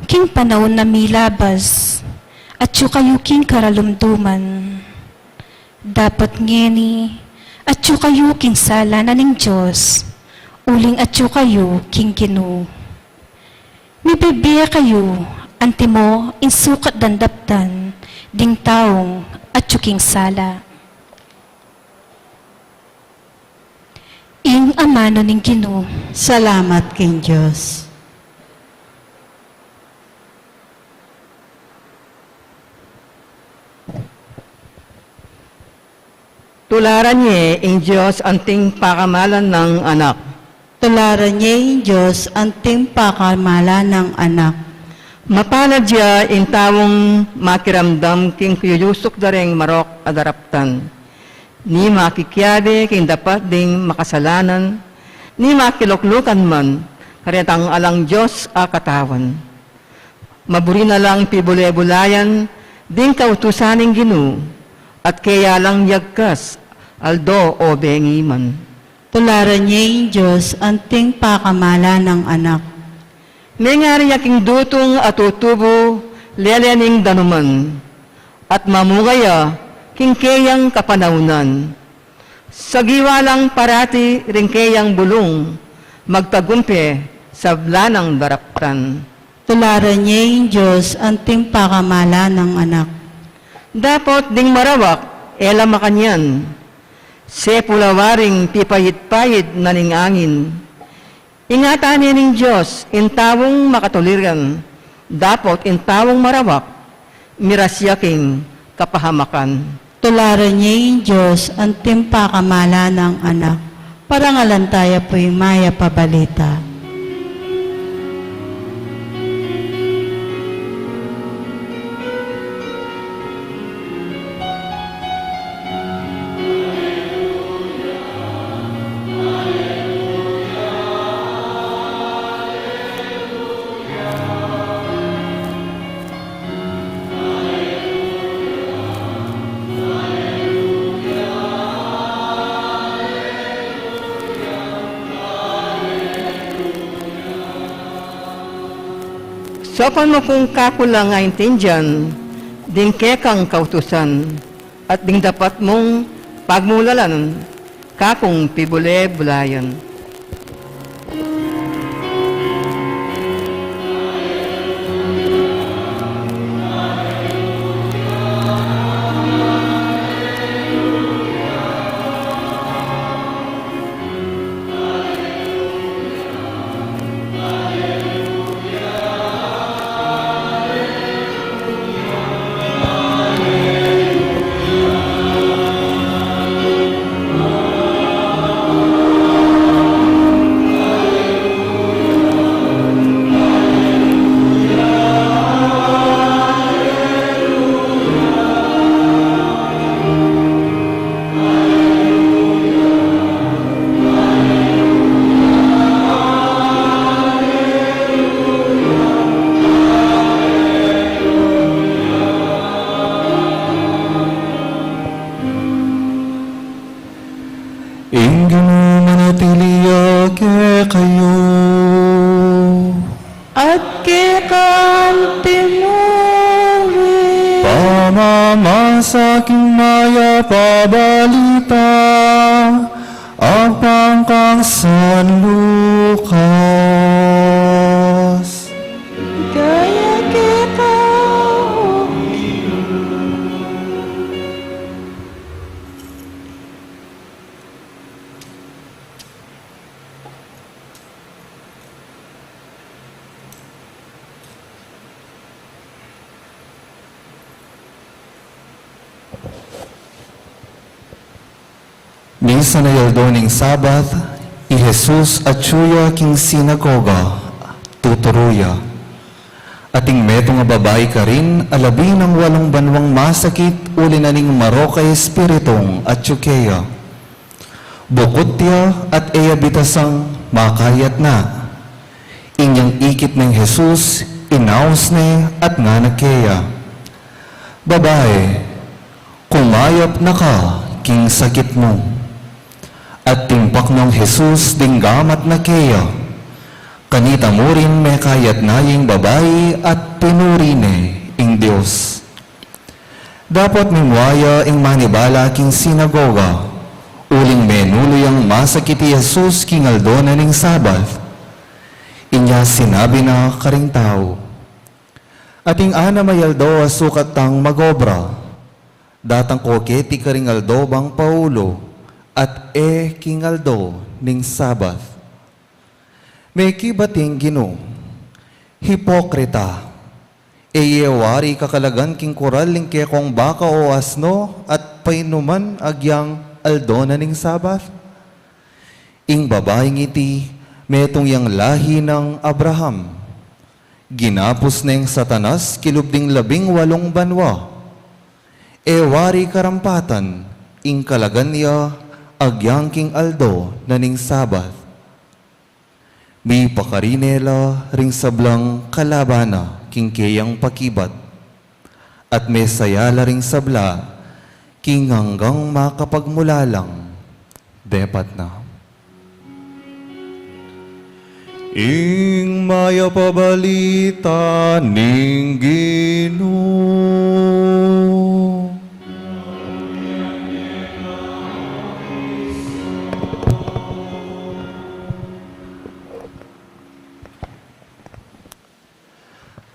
King panaun a milabas, atyu kayu king karalumduman. Dapot ngeni, atyu kayu king sala na ning Dios, uling atyu kayu king Ginu. Mibie-bie kayu, antimo ing sukat dang daptan ding taung atyu king sala. Ing amanu ning Ginu. Salamat king Dios. Tularan ye ing Dios anting pakamalan nang anak. Tularan ye ing Dios anting pakamalan nang anak. Mapalad ya ing taung makiramdam king kiyuyusuk da reng marok a daraptan. Ni makikiabe king dapat ding makasalanan, ni makiluklukan man karetang alang Dios a katawan. Maburi na lang pibule-bulayan ding kautusan ning Ginu, at keya lang yagkas, aldo o bengi man. Tularan ye ing Dios anting pakamalan nang anak. Mengari ya king dutung a tutubu lele ning danuman, at mamunga ya king keyang kapanaunan. Sagiwa lang parati ring keyang bulung, magtagumpe sabla nang daraptan. Tularan ye ing Dios anting pakamalan nang anak. Dapot ding marawak, e la makanyan. Sepulawa ring pipayit-payit na ning angin. Ingatan ne ning Dios ing taung makatuliran, dapot ing taung marawak, miras ya king kapahamakan. Tularan ye ing Dios anting pakamalan nang anak. Parangalan taya pu ing mayap a balita. Opan mu kung kaku lang aintindian ding kekang kautusan, at ding dapat mung pagmulalan, kakung pibule-bulayan. Ing Ginu manatili ya kekayu. At keka mu rin. Pamamasa king Mayap a Balita agpang kang San Lucas. Ligaya keka, O Ginu. Misan a aldo ning Sabat, i Jesus atyu ya king sinagoga, tuturu ya. Ating metung a babai karin a labi nang walung banuang masakit uli na ning marok a espiritung atyu keya. Bukut ya at e ya bitasang makayatna. Inyang ikit neng Jesus, inaus ne at ngana keya, "Babai, kumayap na ka king sakit mu." At timpak nong Jesus ding gamat na keya. Kanita murin mekayat na ya ing babai at pinuri ne ing Dios. Dapot mimua ya ing manibala king sinagoga, uling menulu yang masakit i Jesus king aldo na ning Sabat. Inya sinabi na karing tau, "Ating anam a aldo a sukat tang mag-obra. Datang ko keti karing aldo bang paulu, at e king aldo ning Sabat." Mekibat ing Ginu, "Hipokrita! E ye wari kakalagan king kural ing kekong baka o asno at painuman agyang aldo na ning Sabat?" Ing babaing iti, metung yang lahi nang Abraham. Ginapus neng Satanas kilub ding labing walung banua. E wari karampatan ing kalagan ya agyang king aldo na ning Sabat. Mipakarin ne la ring sablang kalaban na king keyang pakibat, at mesaya la ring sabla king anggang makapagmulalang. Depat na. Ing mayap a balita ning Ginu.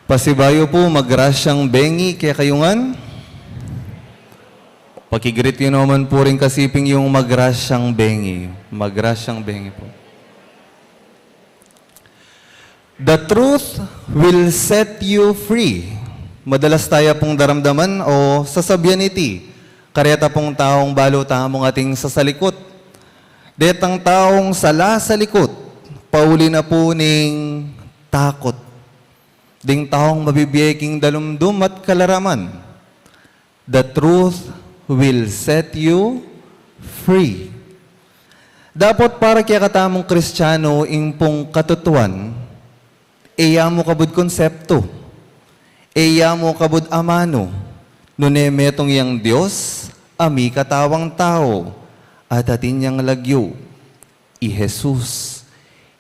Pasibayu pu, magrasyang bengi kekayu ngan. Paki-greet yu naman pu ring kasiping yung magrasyang bengi. Magrasyang bengi pu. The truth will set you free. Madalas taya pung daramdaman o sasabian iti, kareta pung taung balu tamung ating sasalikut. Detang taung sala salikut, pauli na pu ning takut. Ding taung mabibie king dalumdum at kalaraman. The truth will set you free. Dapot para kekatamung Kristiano ing pung katutuan, e ya mu kabud konseptu, e ya mu kabud amanu, nune metung yang Dios a mikatawang tau, at atin yang lagyu, i Jesus,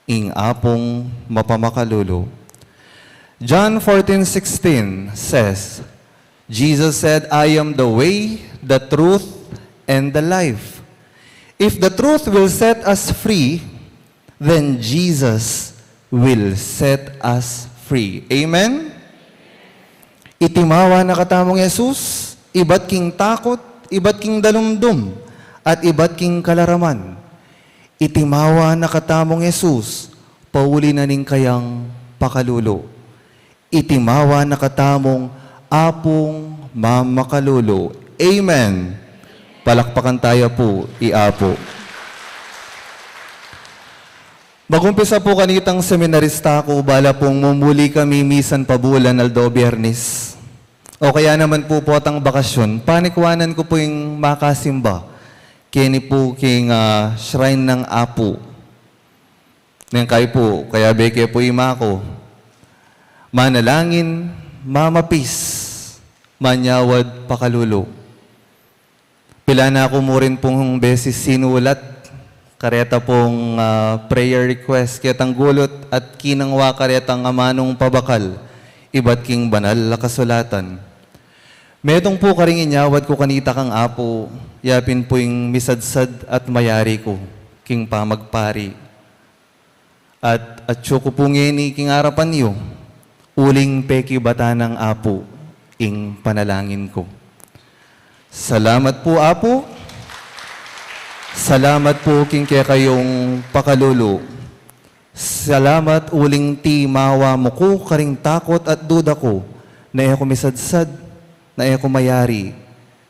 ing Apung mapamakalulu. John fourteen sixteen says, Jesus said, "I am the way, the truth, and the life." If the truth will set us free, then Jesus will set us free. Amen? Itimawa na katamung Jesus, ibat king takut, ibat king dalumdum, at ibat king kalaraman. Itimawa na katamung Jesus, pauli na ning kayang pakalulu. Itimawa na katamung Apung mamakalulu. Amen. Palakpakan taya pu i Apu. Magumpisa pu kanitang seminarista ku, bala pung mumuli kami misan pabulan aldo Biyernes. O kaya naman pu potang bakasyun, panikwanan ku pu ing makasimba keni pu king, ah, shrine nang Apu. Neng kayu pu, kayabe ke pu ima ku, manalangin, mamapis, manyawad pakalulu. Pila na ku mu rin pung beses sinulat kareta pung, ah, prayer request ketang gulut at kinangwa karetang amanung pabakal ibat king banal a kasulatan. Metung pu karing inyawad ku kanita kang Apu, ya pin pu ing misadsad at mayari ku king pamagpari. At atyu ku pu ngeni king arapan yu, uling pekibatan nang Apu ing panalangin ku. Salamat pu, Apu. Salamat pu king kekayung pakalulu. Salamat uling timawa mu ku karing takut at duda ku, na e ku misadsad, na e ku mayari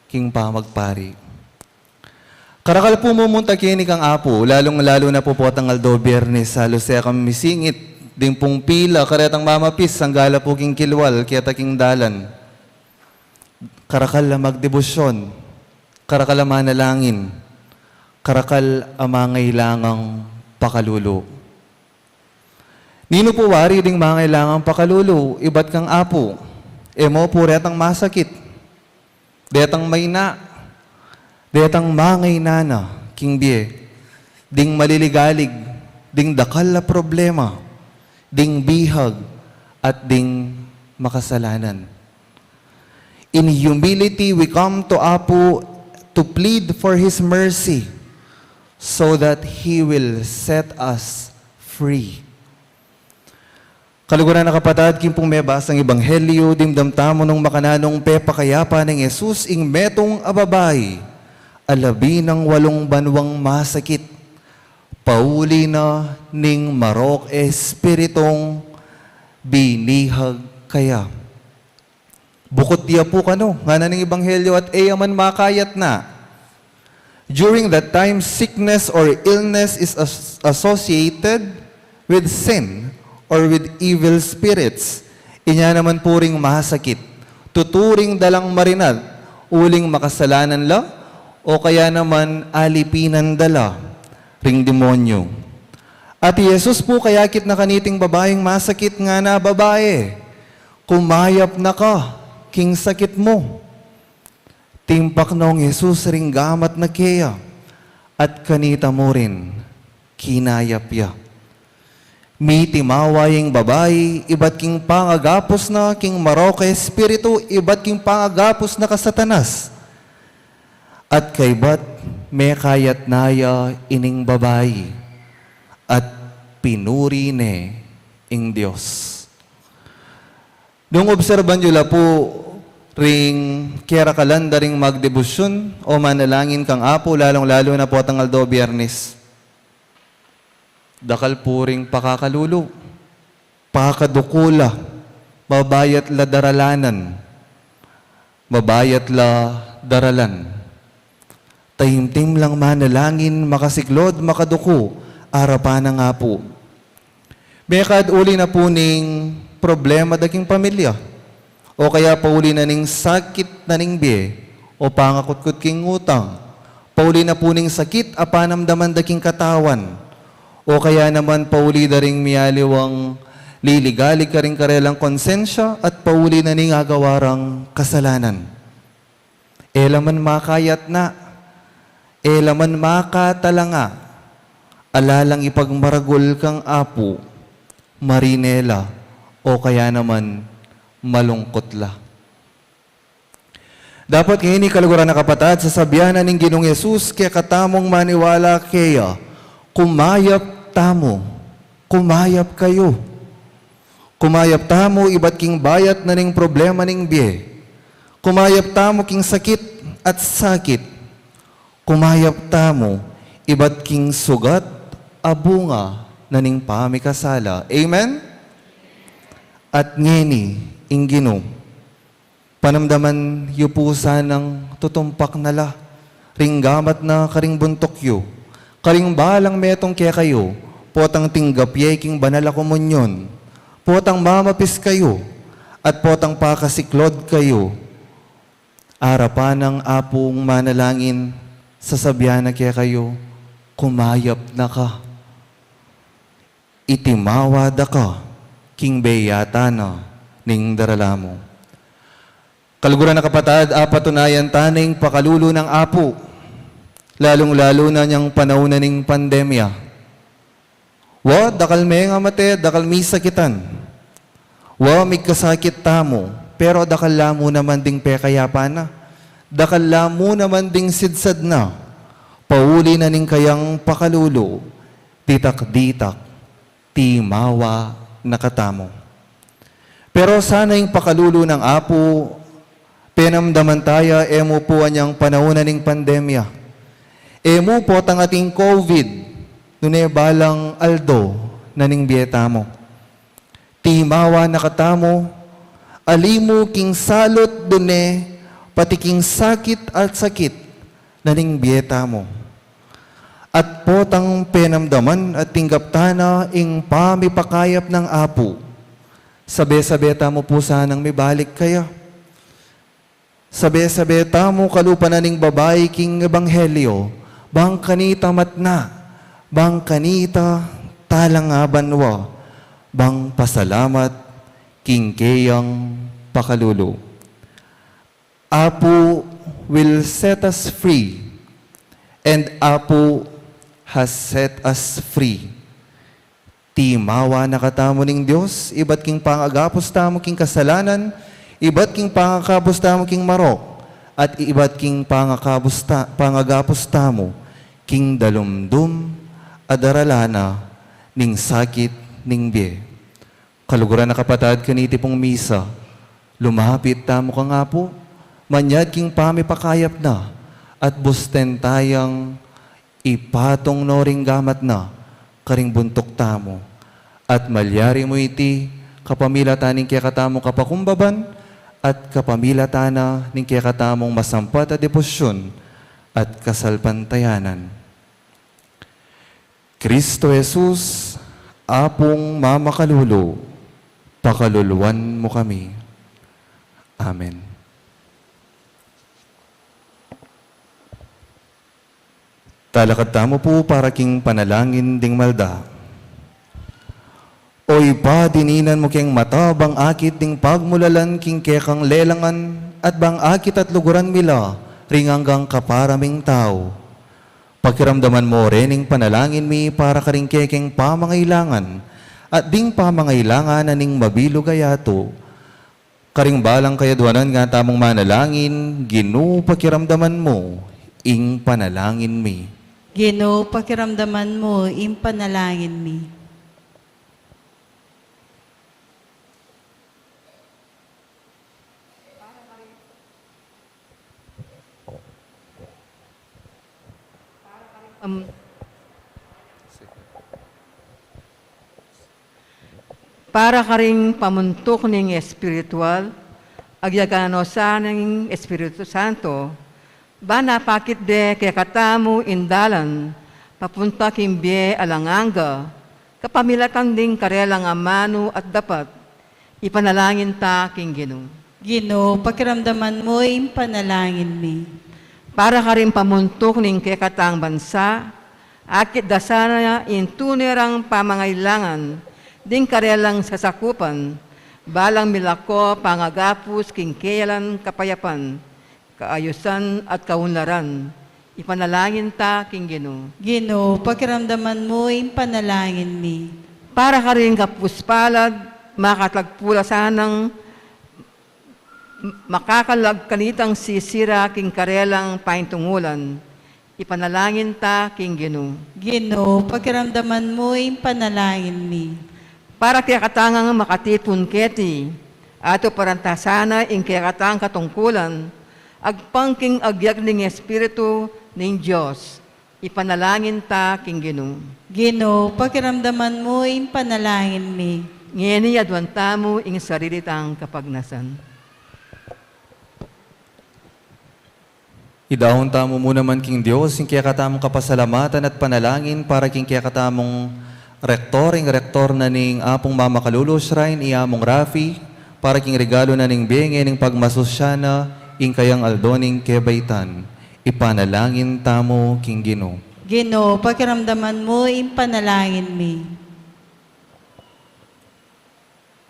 king pamagpari. Karakal pu mumunta keni kang Apu, lalung-lalu na pu potang aldo Biyernes, halos e kami misingit ding pung pila karetang mamapis, anggala pu king kilwal keta king dalan. Karakal a magdebosyon, karakal a manalangin, karakal a mangailangang pakalulu. Ninu pu wari ding mangailangang pakalulu ibat kang Apu? E mu pu retang masakit, detang maina, detang mangainana king bie, ding maliligalig, ding dakal a problema, ding bihag, at ding makasalanan. In humility, we come to Apu to plead for His mercy so that He will set us free. Kaluguran a kapatad, king pung mebasang ebanghelyu, dimdam tamu nung makananung pepakayapa nang Jesus ing metung a babai a labi nang walung banuang masakit, pauli na ning marok a espiritung binihag kaya. Bukut ya pu kanu, ngana ning ebanghelyu, at e ya man makayatna. During that time, sickness or illness is as-, associated with sin or with evil spirits. Inya naman pu ring masakit, tuturing da lang marinat uling makasalanan la, o kaya naman alipinan da la ring demonyu. At i Jesus pu kayakit na kaniting babaing masakit, ngana, "Babai, kumayap na ka king sakit mu." Timpak nong Jesus ring gamat na keya, at kanita mu rin kinayap ya. Mitimawa ya ing babai ibat king pangagapus na king marok a espiritu, ibat king pangagapus na kasatanas. At kaybat mekayat na ya ining babai, at pinuri ne ing Dios. Nung obserban yu la pu ring kerakalan da ring magdebosyun o manalangin kang Apu, lalung-lalu na potang aldo Biyernes, dakal pu ring pakakalulu, pakaduku la, mabayat la daralanan, mabayat la daralan. Taimtim lang manalangin, makasiklud, makaduku, arapan nang Apu. Mekad uli na pu ning problema da king pamilya, o kaya pauli na ning sakit na ning bie, o pangakutkut king utang, pauli na pu ning sakit a panamdaman da king katawan, o kaya naman pauli da ring mialiwang liligalig karing karelang konsensya at pauli na ning agawa rang kasalanan. E la man makayatna, e la man makatalanga, ala lang ipagmaragul kang Apu, marine la, o kaya naman malungkot la. Dapot ngeni, kaluguran a kapatad, sasabian na ning Ginung Jesus kekatamung maniwala keya, "Kumayap tamu, kumayap kayu. Kumayap tamu ibat king bayat na ning problema ning bie. Kumayap tamu king sakit at sakit. Kumayap tamu ibat king sugat a bunga na ning pamikasala." Amen? At ngeni, ing Ginu, panamdaman yu pu sanang tutumpak na la ring gamat na karing buntuk yu, karing balang metung kekayu, potang tinggap ye king banal a komunyon, potang mamapis kayu, at potang pakasiklod kayu arapan nang Apung manalangin, sasabian na kekayu, "Kumayap na ka. Itimawa da ka king beyatan na ning darala mu." Kaluguran a kapatad, apatunayan ta na ing pakalulu nang Apu, lalung-lalu na inyang panaun na ning pandemya. Wa, dakal mengamate, dakal misakitan. Wa, migkasakit tamu, pero dakal la mu naman ding pekayapan na. Dakal la mu naman ding sidsad na. Pauli na ning kayang pakalulu, ditak-ditak, timawa na katamu. Pero sana ing pakalulu nang Apu, penamdaman ta ya, e mu pu anyang panaun na ning pandemya. E mu potang ating COVID, nune balang aldo na ning bie tamu. Timawa na katamu, ali mu king salut dune, pati king sakit at sakit na ning bie tamu. At potang penamdaman at tinggap ta na ing pamipakayap nang Apu, sabe-sabe tamu pu sanang mibalik kaya. Sabe-sabe tamu kalupa na ning babai king ebanghelyo, bang kanita matna, bang kanita talang a banua, bang pasalamat king keyang pakalulu. Apu will set us free, and Apu has set us free. Timawa na katamu ning Dios, ibat king pangagapus tamu king kasalanan, ibat king pangagapus tamu king marok, at ibat king pangagapus ta-, pangagapus tamu king dalumdum a darala na ning sakit ning bie. Kaluguran a kapatad, kaniti pung misa, lumapit tamu kang Apu, manyad king pamipakayap na, at busten tayang ipatung no ring gamat na karing buntuk tamu, at malyari mu iti kapamilatan ning kekatamung kapakumbaban at kapamilatan na ning kekatamung masampat a debosyun at kasalpantayanan. Kristo Jesus, Apung mamakalulu, pakaluluan mu kami. Amen. Talakad tamu pu para king panalangin ding malda. O Ibpa, dininan mu keng mata bang akit ding pagmulalan king kekang lelangan, at bang akit at luguran mi la ring anggang kapara ming tau. Pakiramdaman mu rin ing panalangin mi para karing kekeng pamangailangan, at ding pamangailangan na ning mabilug a yatu. Karing balang kayadwanan nga tamung manalangin, Ginu, pakiramdaman mu ing panalangin mi. Ginu, pakiramdaman mu ing panalangin mi. Am, para karing pamuntuk ning espiritual, agyagan no sa ning Espiritu Santo, ban apakit de kekatamu ing dalan papunta king bie alang angga, kapamilatan ding karelang amanu at dapat, ipanalangin ta king Ginu. Ginu, pakiramdaman mu ing panalangin mi. Para karing pamuntuk ning kekatang bansa, akit da sana ing tune rang pamangailangan ding karelang sasakupan, balang milako pangagapus king keyalan kapayapan, kaayusan at kaunlaran, ipanalangin ta king Ginu. Ginu, pakiramdaman mu ing panalangin mi. Para karing kapus palad makatagpu la sanang makakalag kanitang sisira king karelang paintungulan. Ipanalangin ta king Ginu. Ginu, pakiramdaman mu ing panalangin mi. Para kekatang makatipun keti, atuparan ta sana ing kekatang katungkulan, agpang king agyag ning Espiritu ning Dios. Ipanalangin ta king Ginu. Ginu, pakiramdaman mu ing panalangin mi. Ngeni aduan tamu ing sarili tang kapagnasan. Idaun tamu mu naman king Dios ing kekatamung kapasalamatan at panalangin para king kekatamung rektor, ing rektor na ning Apung Mamakalulu Shrine, i Among Rafi, para king regalu na ning bie ngening pagmasusyan na ing kayang aldo ning kebaitan. Ipanalangin tamu king Ginu. Ginu, pakiramdaman mu ing panalangin mi.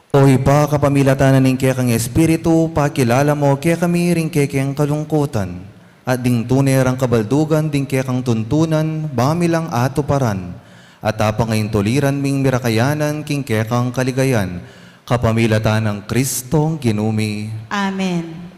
O Ibpa, kapamilatan na ning kekang Espiritu, pakilala mu kekami ring kekeng kalungkutan, at ding tune rang kabaldugan ding kekang tuntunan, ba mi lang atuparan, at apangaintuliran ming mirakayanan king kekang kaligayan, kapamilatan nang Kristong Ginu mi. Amen.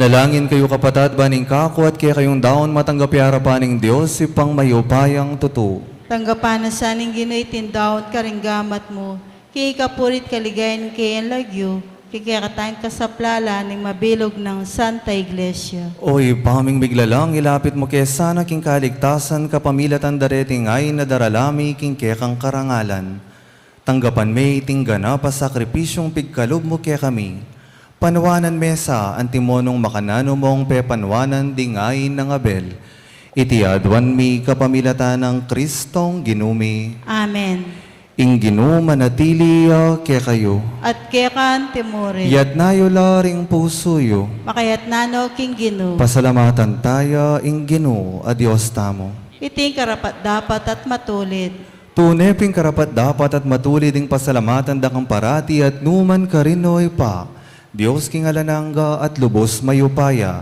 Langin kayu, kapatad, ban ing kaku at kekayung daun matanggap ya arapan ning Dios, Ibpang mayupayang tutu. Tanggapan na sa ning Ginu iting daun karing gamat mu, king ikapuri't kaligayan ning kayang lagyu, king kekatamung kasaplalan ning mabilug nang Santa Iglesia. O Ibpa ming miglalang, ilapit mu ke sana king kaligtasan kapamilatan da reting ain a darala mi king kekang karangalan. Tanggapan me iting ganap a sakripisyung pigkalub mu kekami. Panuanan me sa antimo nung makananu mung pepanuanan ding ain nang Abel. Iti aduan mi kapamilatan nang Kristong Ginu mi. Amen. Ing Ginu manatili ya kekayu. At keka mu rin. Itas yu la ring pusu yu. Makatas no king Ginu. Pasalamatan taya ing Ginu a Dios tamu. Iti ing karapat-dapat at matulid. Tune pin karapat-dapat at matulid ing pasalamatan da kang parati at nu man karin, O Ibpa, Dios king alang angga at lubus mayupaya,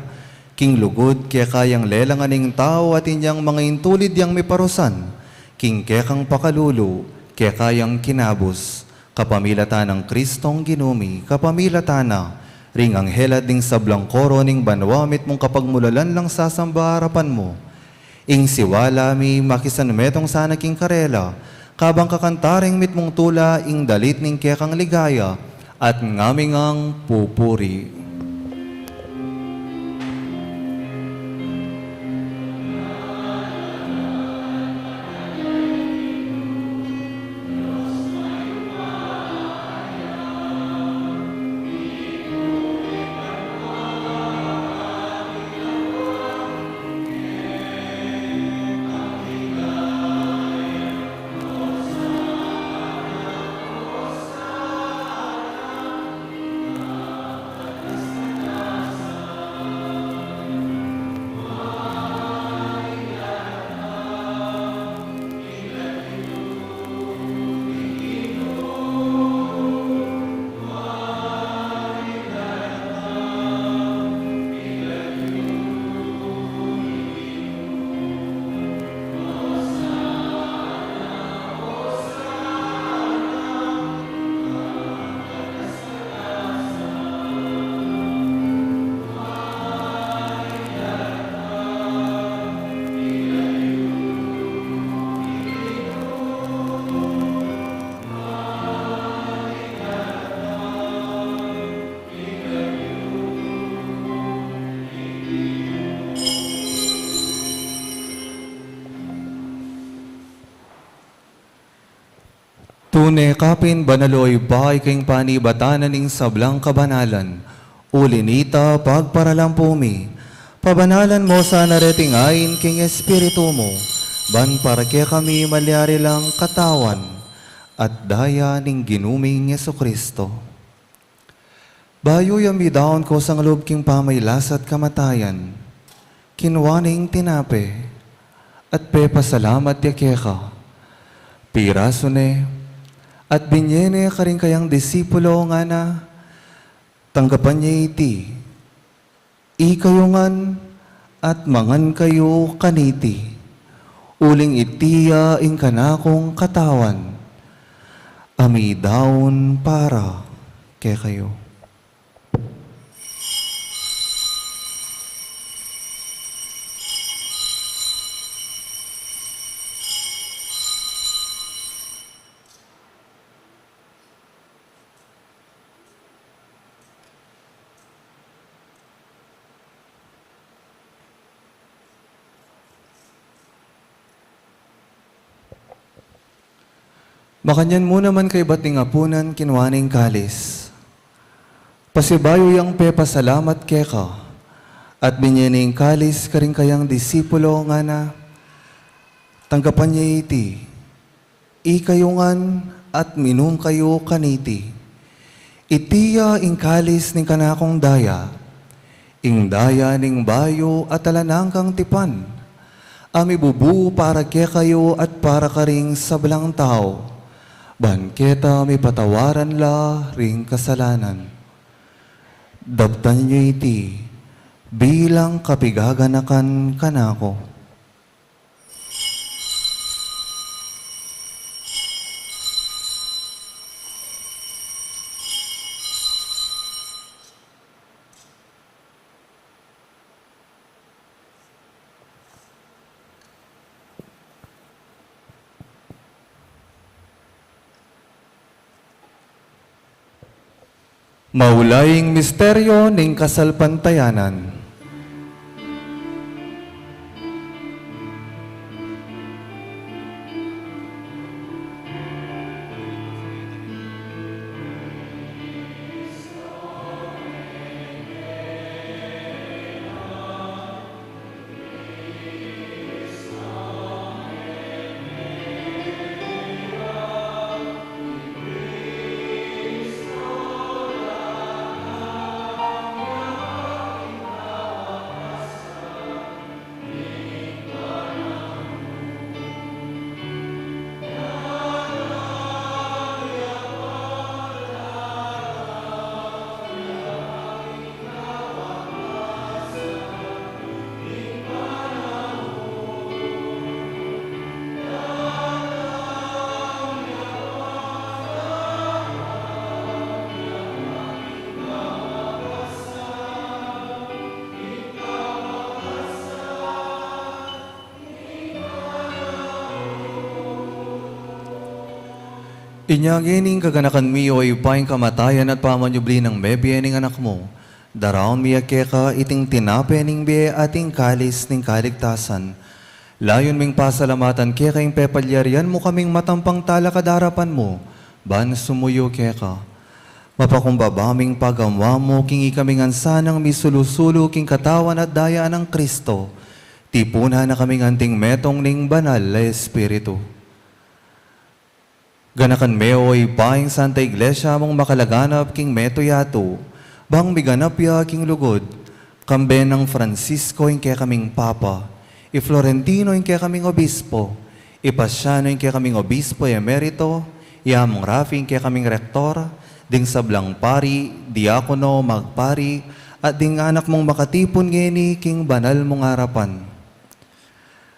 king lugud keka yang lelangan ing tau at inyang manga intulid yang miparusan, king kekang pakalulu, keka yang kinabus, kapamilatan nang Kristong Ginu mi, kapamilatan na ring anghel at ding sablang koro ning banua mitmung kapagmulalan lang sasamba arapan mu. Ing siwala mi makisanmetung sana king karela, kabang kakanta ring mitmung tula ing dalit ning kekang ligaya, at ngaming pupuri. Tune ka pin banal, O Ibpa, ika ing panibatan na ning sablang kabanalan. Uli nita, pagparalampu mi, pabanalan mu sana reting ain king Espiritu mu, ban para kekami malyari lang katawan at daya ning Ginu ming Jesucristo. Bayu ya midaun kusang lub king pamagkasakit at kamatayan, kinua ne ing tinape, at pepasalamat ya keka. Pirasu ne, at binye ne karing kayang disipulo, ngana, tanggapan ye iti, ikayu ngan at mangan kayu kaniti, uling iti ya ing kanakung katawan, a midaun para kekayu. Makanyan mu naman kaybat ning apunan, kinua ne ing kalis. Pasibayu yang pepasalamat keka, at binye ne ing kalis karing kayang disipulo, ngana, tanggapan ye iti, ikayu ngan at minum kayu kaniti. Iti ya ing kalis ning kanakung daya, ing daya ning bayu at alang anggang tipan, a mibubu para kekayu at para karing sablang tau, ban keta mipatawaran la ring kasalanan. Daptan yu iti bilang kapigaganakan kanaku. Maulaing misteryo ning kasalpantayanan. Inya ngeni, kaganakan mi, o Ibpa, ing kamatayan at pamanyubli nang mebie ning Anak mu, daraun mi keka iting tinape ning bie at ing kalis ning kaligtasan. Layun ming pasalamatan keka ing pepalyarian mu kaming matampang talakad king arapan mu ban sumuyu keka. Mapakumbaba ming pagamu mu king ikami ngan sanang misulu-sulu king katawan at daya nang Kristo, tipunan na kaming anting metung ning Banal a Espiritu. Ganakan me, o Ibpa, ing Santa Iglesia mung makalaganap king metung yatu, bang miganap ya king lugud, kambe nang Francisco ing kekaming Papa, i Florentino ing kekaming Obispo, i Pasiano ing kekaming Obispo Emerito, i Among Rafi ing kekaming Rektor, ding sablang pari, diakono, magpari, at ding anak mung makatipun ngeni king banal mung arapan.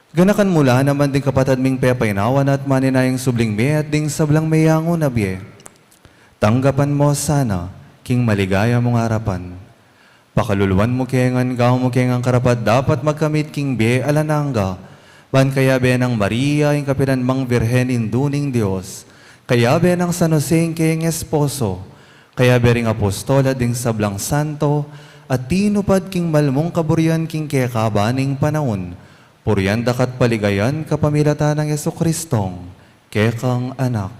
Ganakan mu la naman ding kapatad ming pepainawa na at maninayang subling mie at ding sablang meyangu na bie. Tanggapan mu la sana king maligaya mung arapan. Pakaluluan mu ke ngan gawan mu ke ngan karapat-dapat magkamit king bie alang angga, ban kayabe nang Maria ing kapilan mang Birhen, Indu ning Dios, kayabe nang San Jose ing kayang esposo, kayabe ring apostol at ding sablang santo a tinupad king mal mung kaburian king kekaban ning panaun, purian daka at paligayan kapamilatan nang Jesucristong kekang Anak.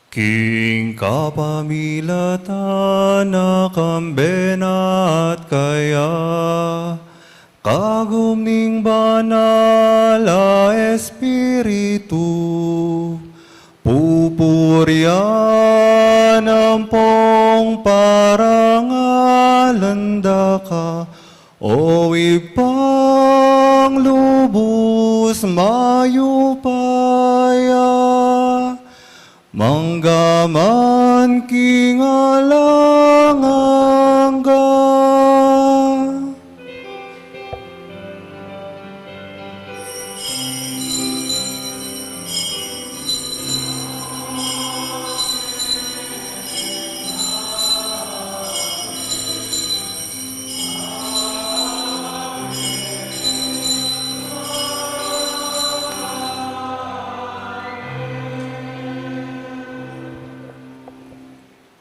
King kapamilatan na, kambe na at kaya, kagum ning Banal a Espiritu, pupurian ampong parangalan da ka, o Ibpang lubus mayupaya, mangga man king alang angga.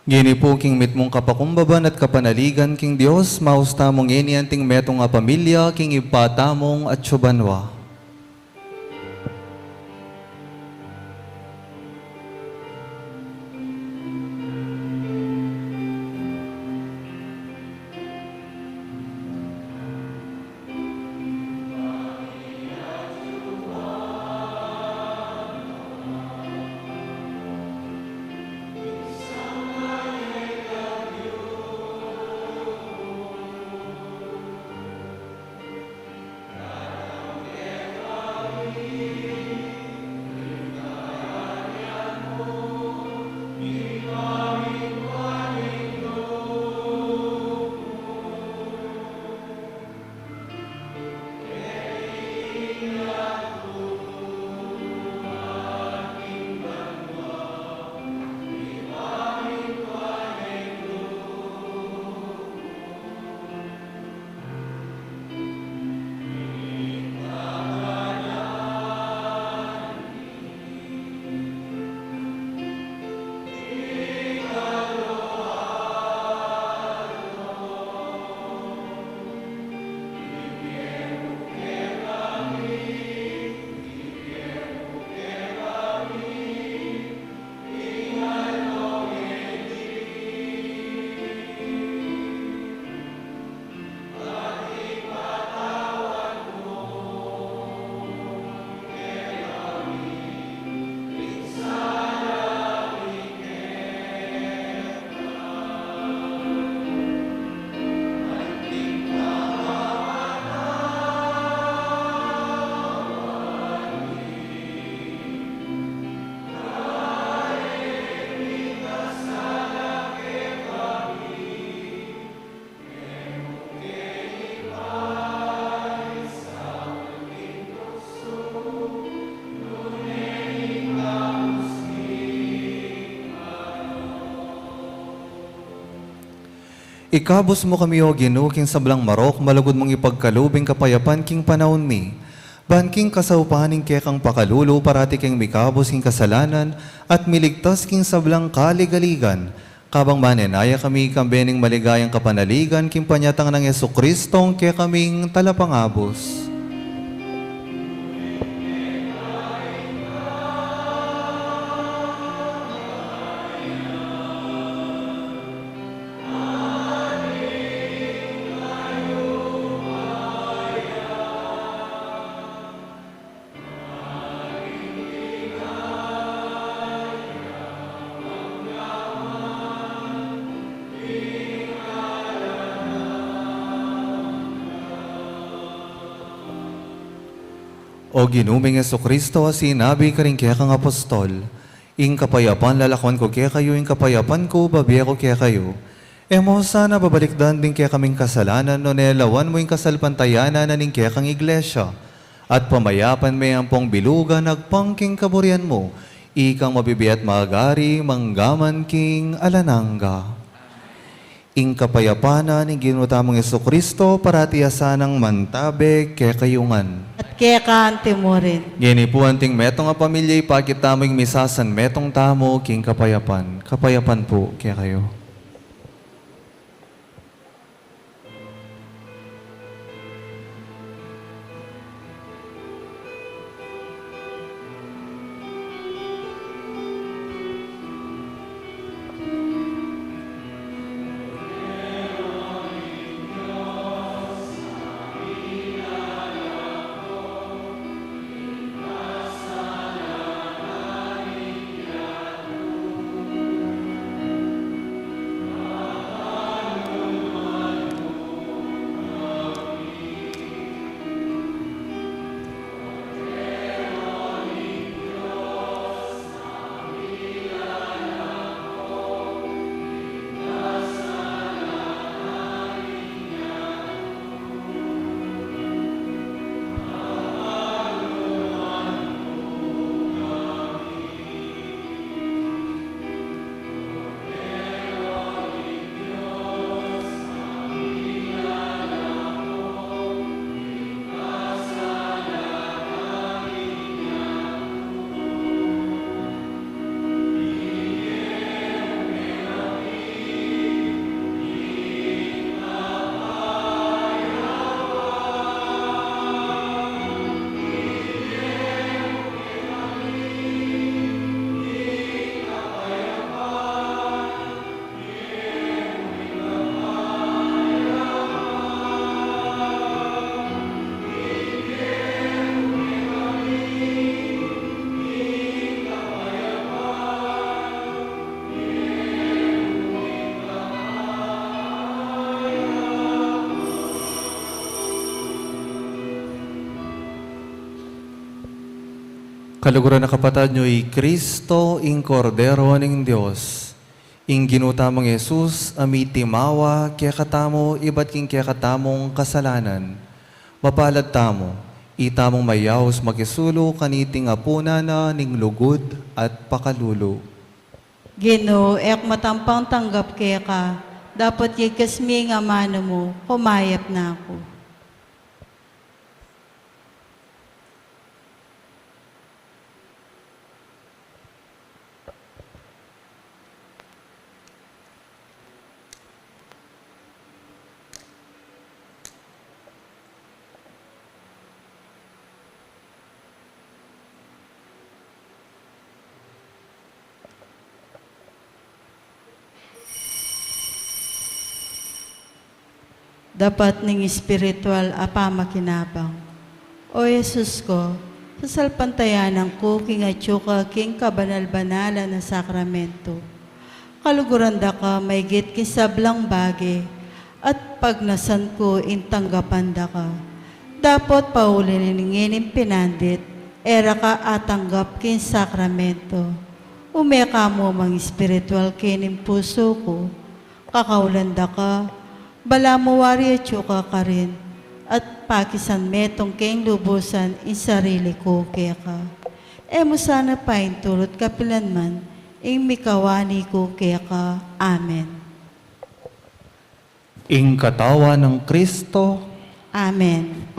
Ngeni pu, king mitmung kapakumbaban at kapanaligan king Dios, maus tamu ngeni anting metung a pamilya king Ibpa tamung atsu banua. Ikabus mu kami, O Ginu, king sablang marok, malugud mung ipagkalub ing kapayapan king panaun mi. Ban king kasaupan ning kekang pakalulu, parati keng mikabus king kasalanan, at miligtas king sablang kaligaligan. Kabang manenaya kami, kambe ning maligayang kapanaligan, king panyatang nang Jesucristo, ing kekaming talapangabus. O Ginu ming Jesucristo, a sinabi karing kekang apostol, "Ing kapayapan lalakwan ku kekayu, ing kapayapan ku bibie ku kekayu." E mu sana babalikdan ding kekaming kasalanan, nune lawan mu ing kasalpantayanan na ning kekang iglesia, at pamayapan me ampong bilugan agpang king kaburian mu, ikang mabibie at magari mangga man king alang angga. Ing kapayapan na ning Ginu tamung Jesucristo, parati ya sanang mantabe kekayu ngan. At keka anti mu rin. Ngeni pu, anting metung a pamilya, ipakit tamu ing misasanmetung tamu king kapayapan. Kapayapan pu kekayu. Kaluguran a kapatad, yu i Kristo, ing Kordero ning Dios. Ing Ginu tamung Jesus, a mitimawa kekatamu ibat king kekatamung kasalanan. Mapalad tamu, itamung mayaus makisulu kaniting apunan na ning lugud at pakalulu. Ginu, e ku matampang tanggap keka, dapot yegkas me ing amanu mu, kumayap na ku. Dapat ning espiritual a pamakinabang. O Jesus ku, sasalpantayanan ku king atyu ka king kabanal-banalan a sakramento. Kaluguran da ka maigit king sablang bage, at pagnasan ku ing tanggapan da ka. Dapot pauli ning ngening pinandit, e ra ka atanggap king sakramento. Ume ka mu mang espiritual kening pusu ku. Kakaulan da ka, balamu wari atyu ka karin, at pakisanmetung keng lubusan ing sarili ku keka. E mu sana paintulut kapilan man ing mikawani ku keka. Amen. Ing katawan nang Kristo. Amen.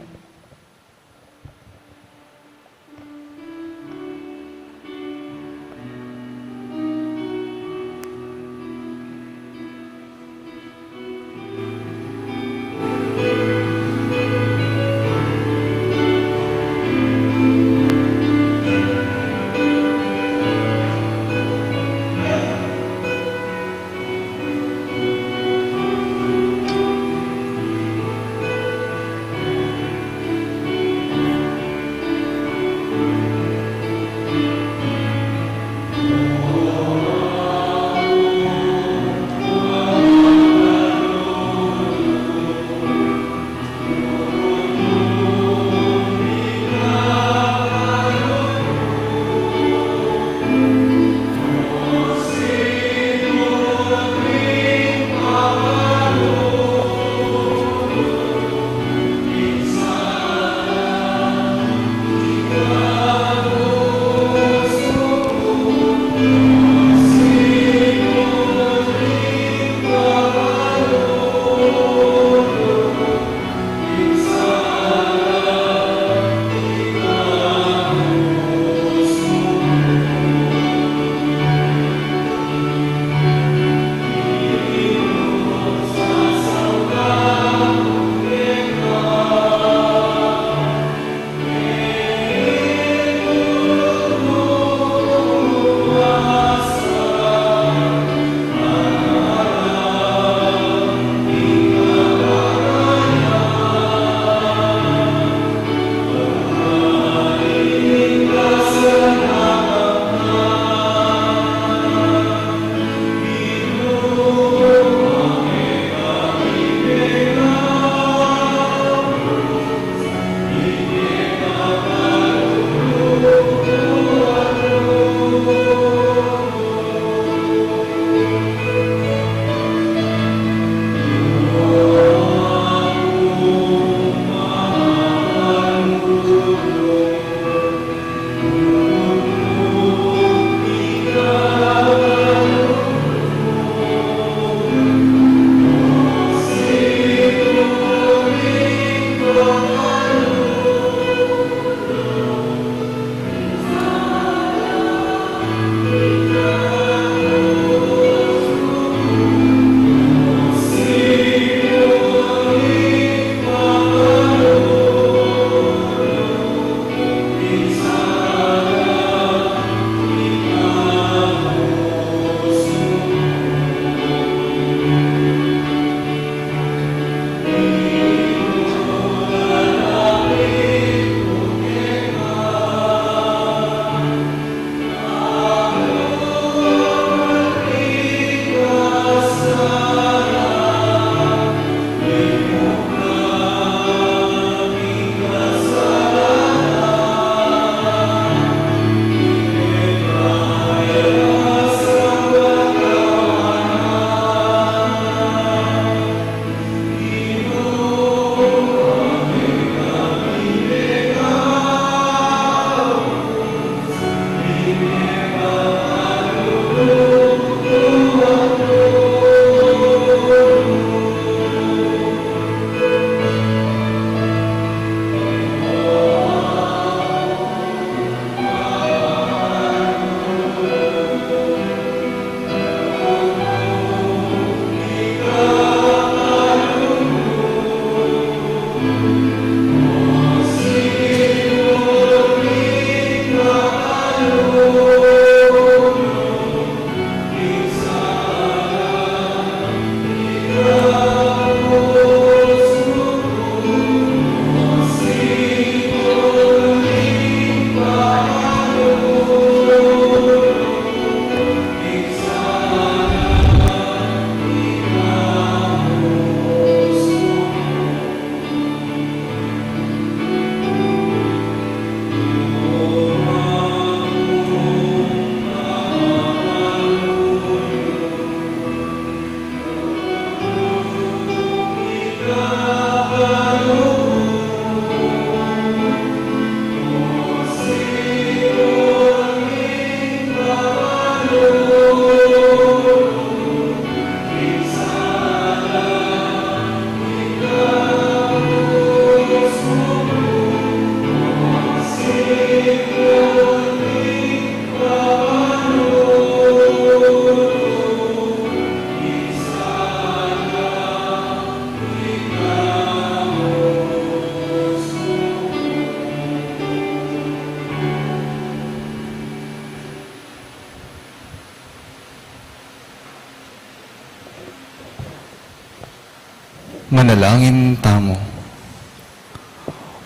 Manalangin tamu.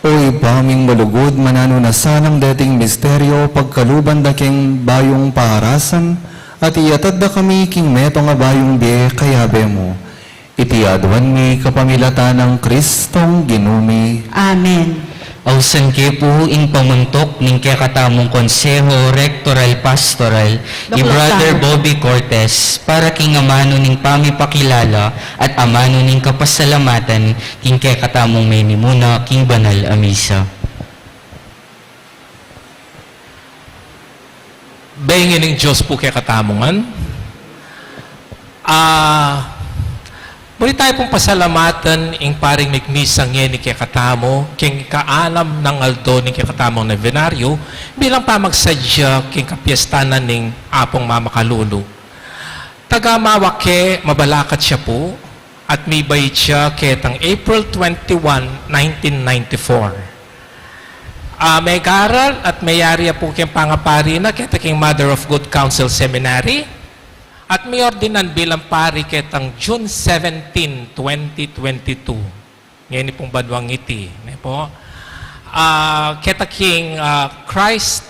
O Ibpa ming malugud, mananu na sanang deting misteryo pagkaluban da keng bayung paarasan, at iyatad da kami king metung a bayung bie kayabe mu. Iti aduan mi kapamilatan nang Kristong Ginu mi. Amen. Ausan ke pu ing pamuntuk ning kekatamung Konseho Rektoral Pastoral, i Brother Bobby Cortez, para king amanu ning pamipakilala at amanu ning kapasalamatan king kekatamung memimuna king banal a misa. Bengeng ning Dios pu kekatamu ngan. Ah, muli tamu pung pasalamatan ing paring migmisa ngeni kekatamu, king kaanam nang aldo ning kekatamung nobenaryo, bilang pamagsadya king kapiestan na ning Apung Mamakalulu. Taga Mawaque, Mabalacat ya pu, at mibait ya ketang April twenty-one, nineteen ninety-four. Ah, megaral at meyari ya pu keng pangapari na keta king Mother of Good Counsel Seminary, at miordinan bilang pari ketang June seventeen, twenty twenty-two. Ngeni pung banuang iti, ne pu. Ah, keta king, ah, Christ,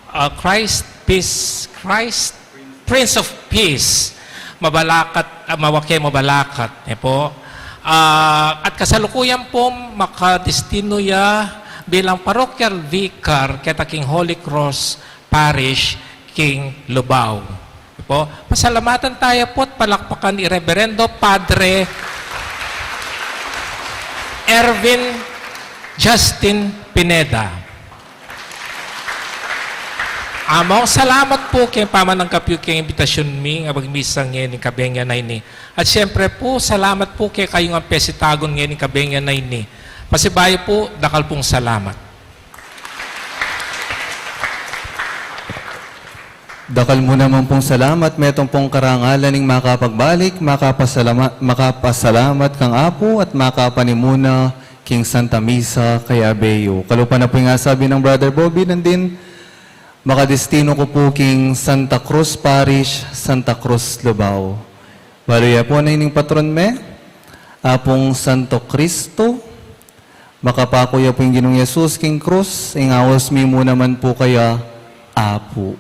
ah, Christ Peace, Christ Prince of Peace, Mabalacat, ah, Mawaque, Mabalacat, ne pu. Ah, at kasalukuyan pu makadestinu ya bilang parochial vicar keta king Holy Cross Parish king Lubao. Pu, pasalamatan taya pu at palakpakan i Reverendo Padre Erwin Justin Pineda. Among salamat pu keng pamananggap yu keng imbitasyun mi a magmisa ngeni ning kabengi a ini. At siyempre pu, salamat pu kekayu ngan pesitagun ngeni ning kabengi a ini. Pasibayu pu, dakal pung salamat. Dakal mu naman pung salamat, metung pung karangalan ing makapagbalik, makapasalama-, makapasalamat kang Apu at makapanimuna king Santa Misa kayabe yu. Kalupa na pu ing asabi nang Brother Bobby, nandin, makadestinu ku pu king Santa Cruz Parish, Santa Cruz, Lubao. Balu ya pu, na ining patron me, Apung Santo Cristo, makapaku ya pu ing Ginung Jesus king krus, ing aus mi mu naman pu kaya, Apu,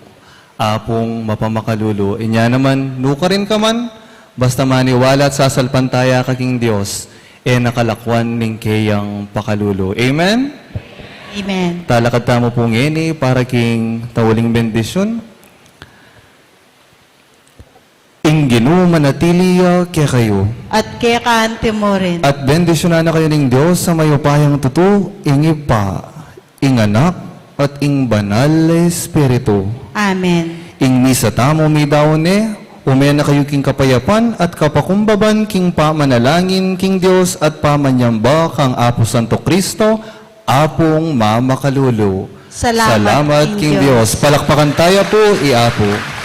Apung mapamakalulu. Inya naman, nukarin ka man, basta maniwala at sasalpantaya ka king Dios, e na kalakuan ning keyang pakalulu. Amen? Amen. Talakad tamu pu ngeni para king tauling bendisyun. Ing Ginu manatili ya kekayu. At keka anti mu rin. At bendisyunan na kayu ning Dios a mayupayang tutu, ing Ibpa, ing Anak, at ing Banal a Espiritu. Amen. Ing misa tamu midaun ne, ume na kayu king kapayapan at kapakumbaban king pamanalangin king Dios at pamanyamba kang Apu Santo Cristo, Apung mamakalulu. Salamat king Dios. Palakpakan taya pu i Apu.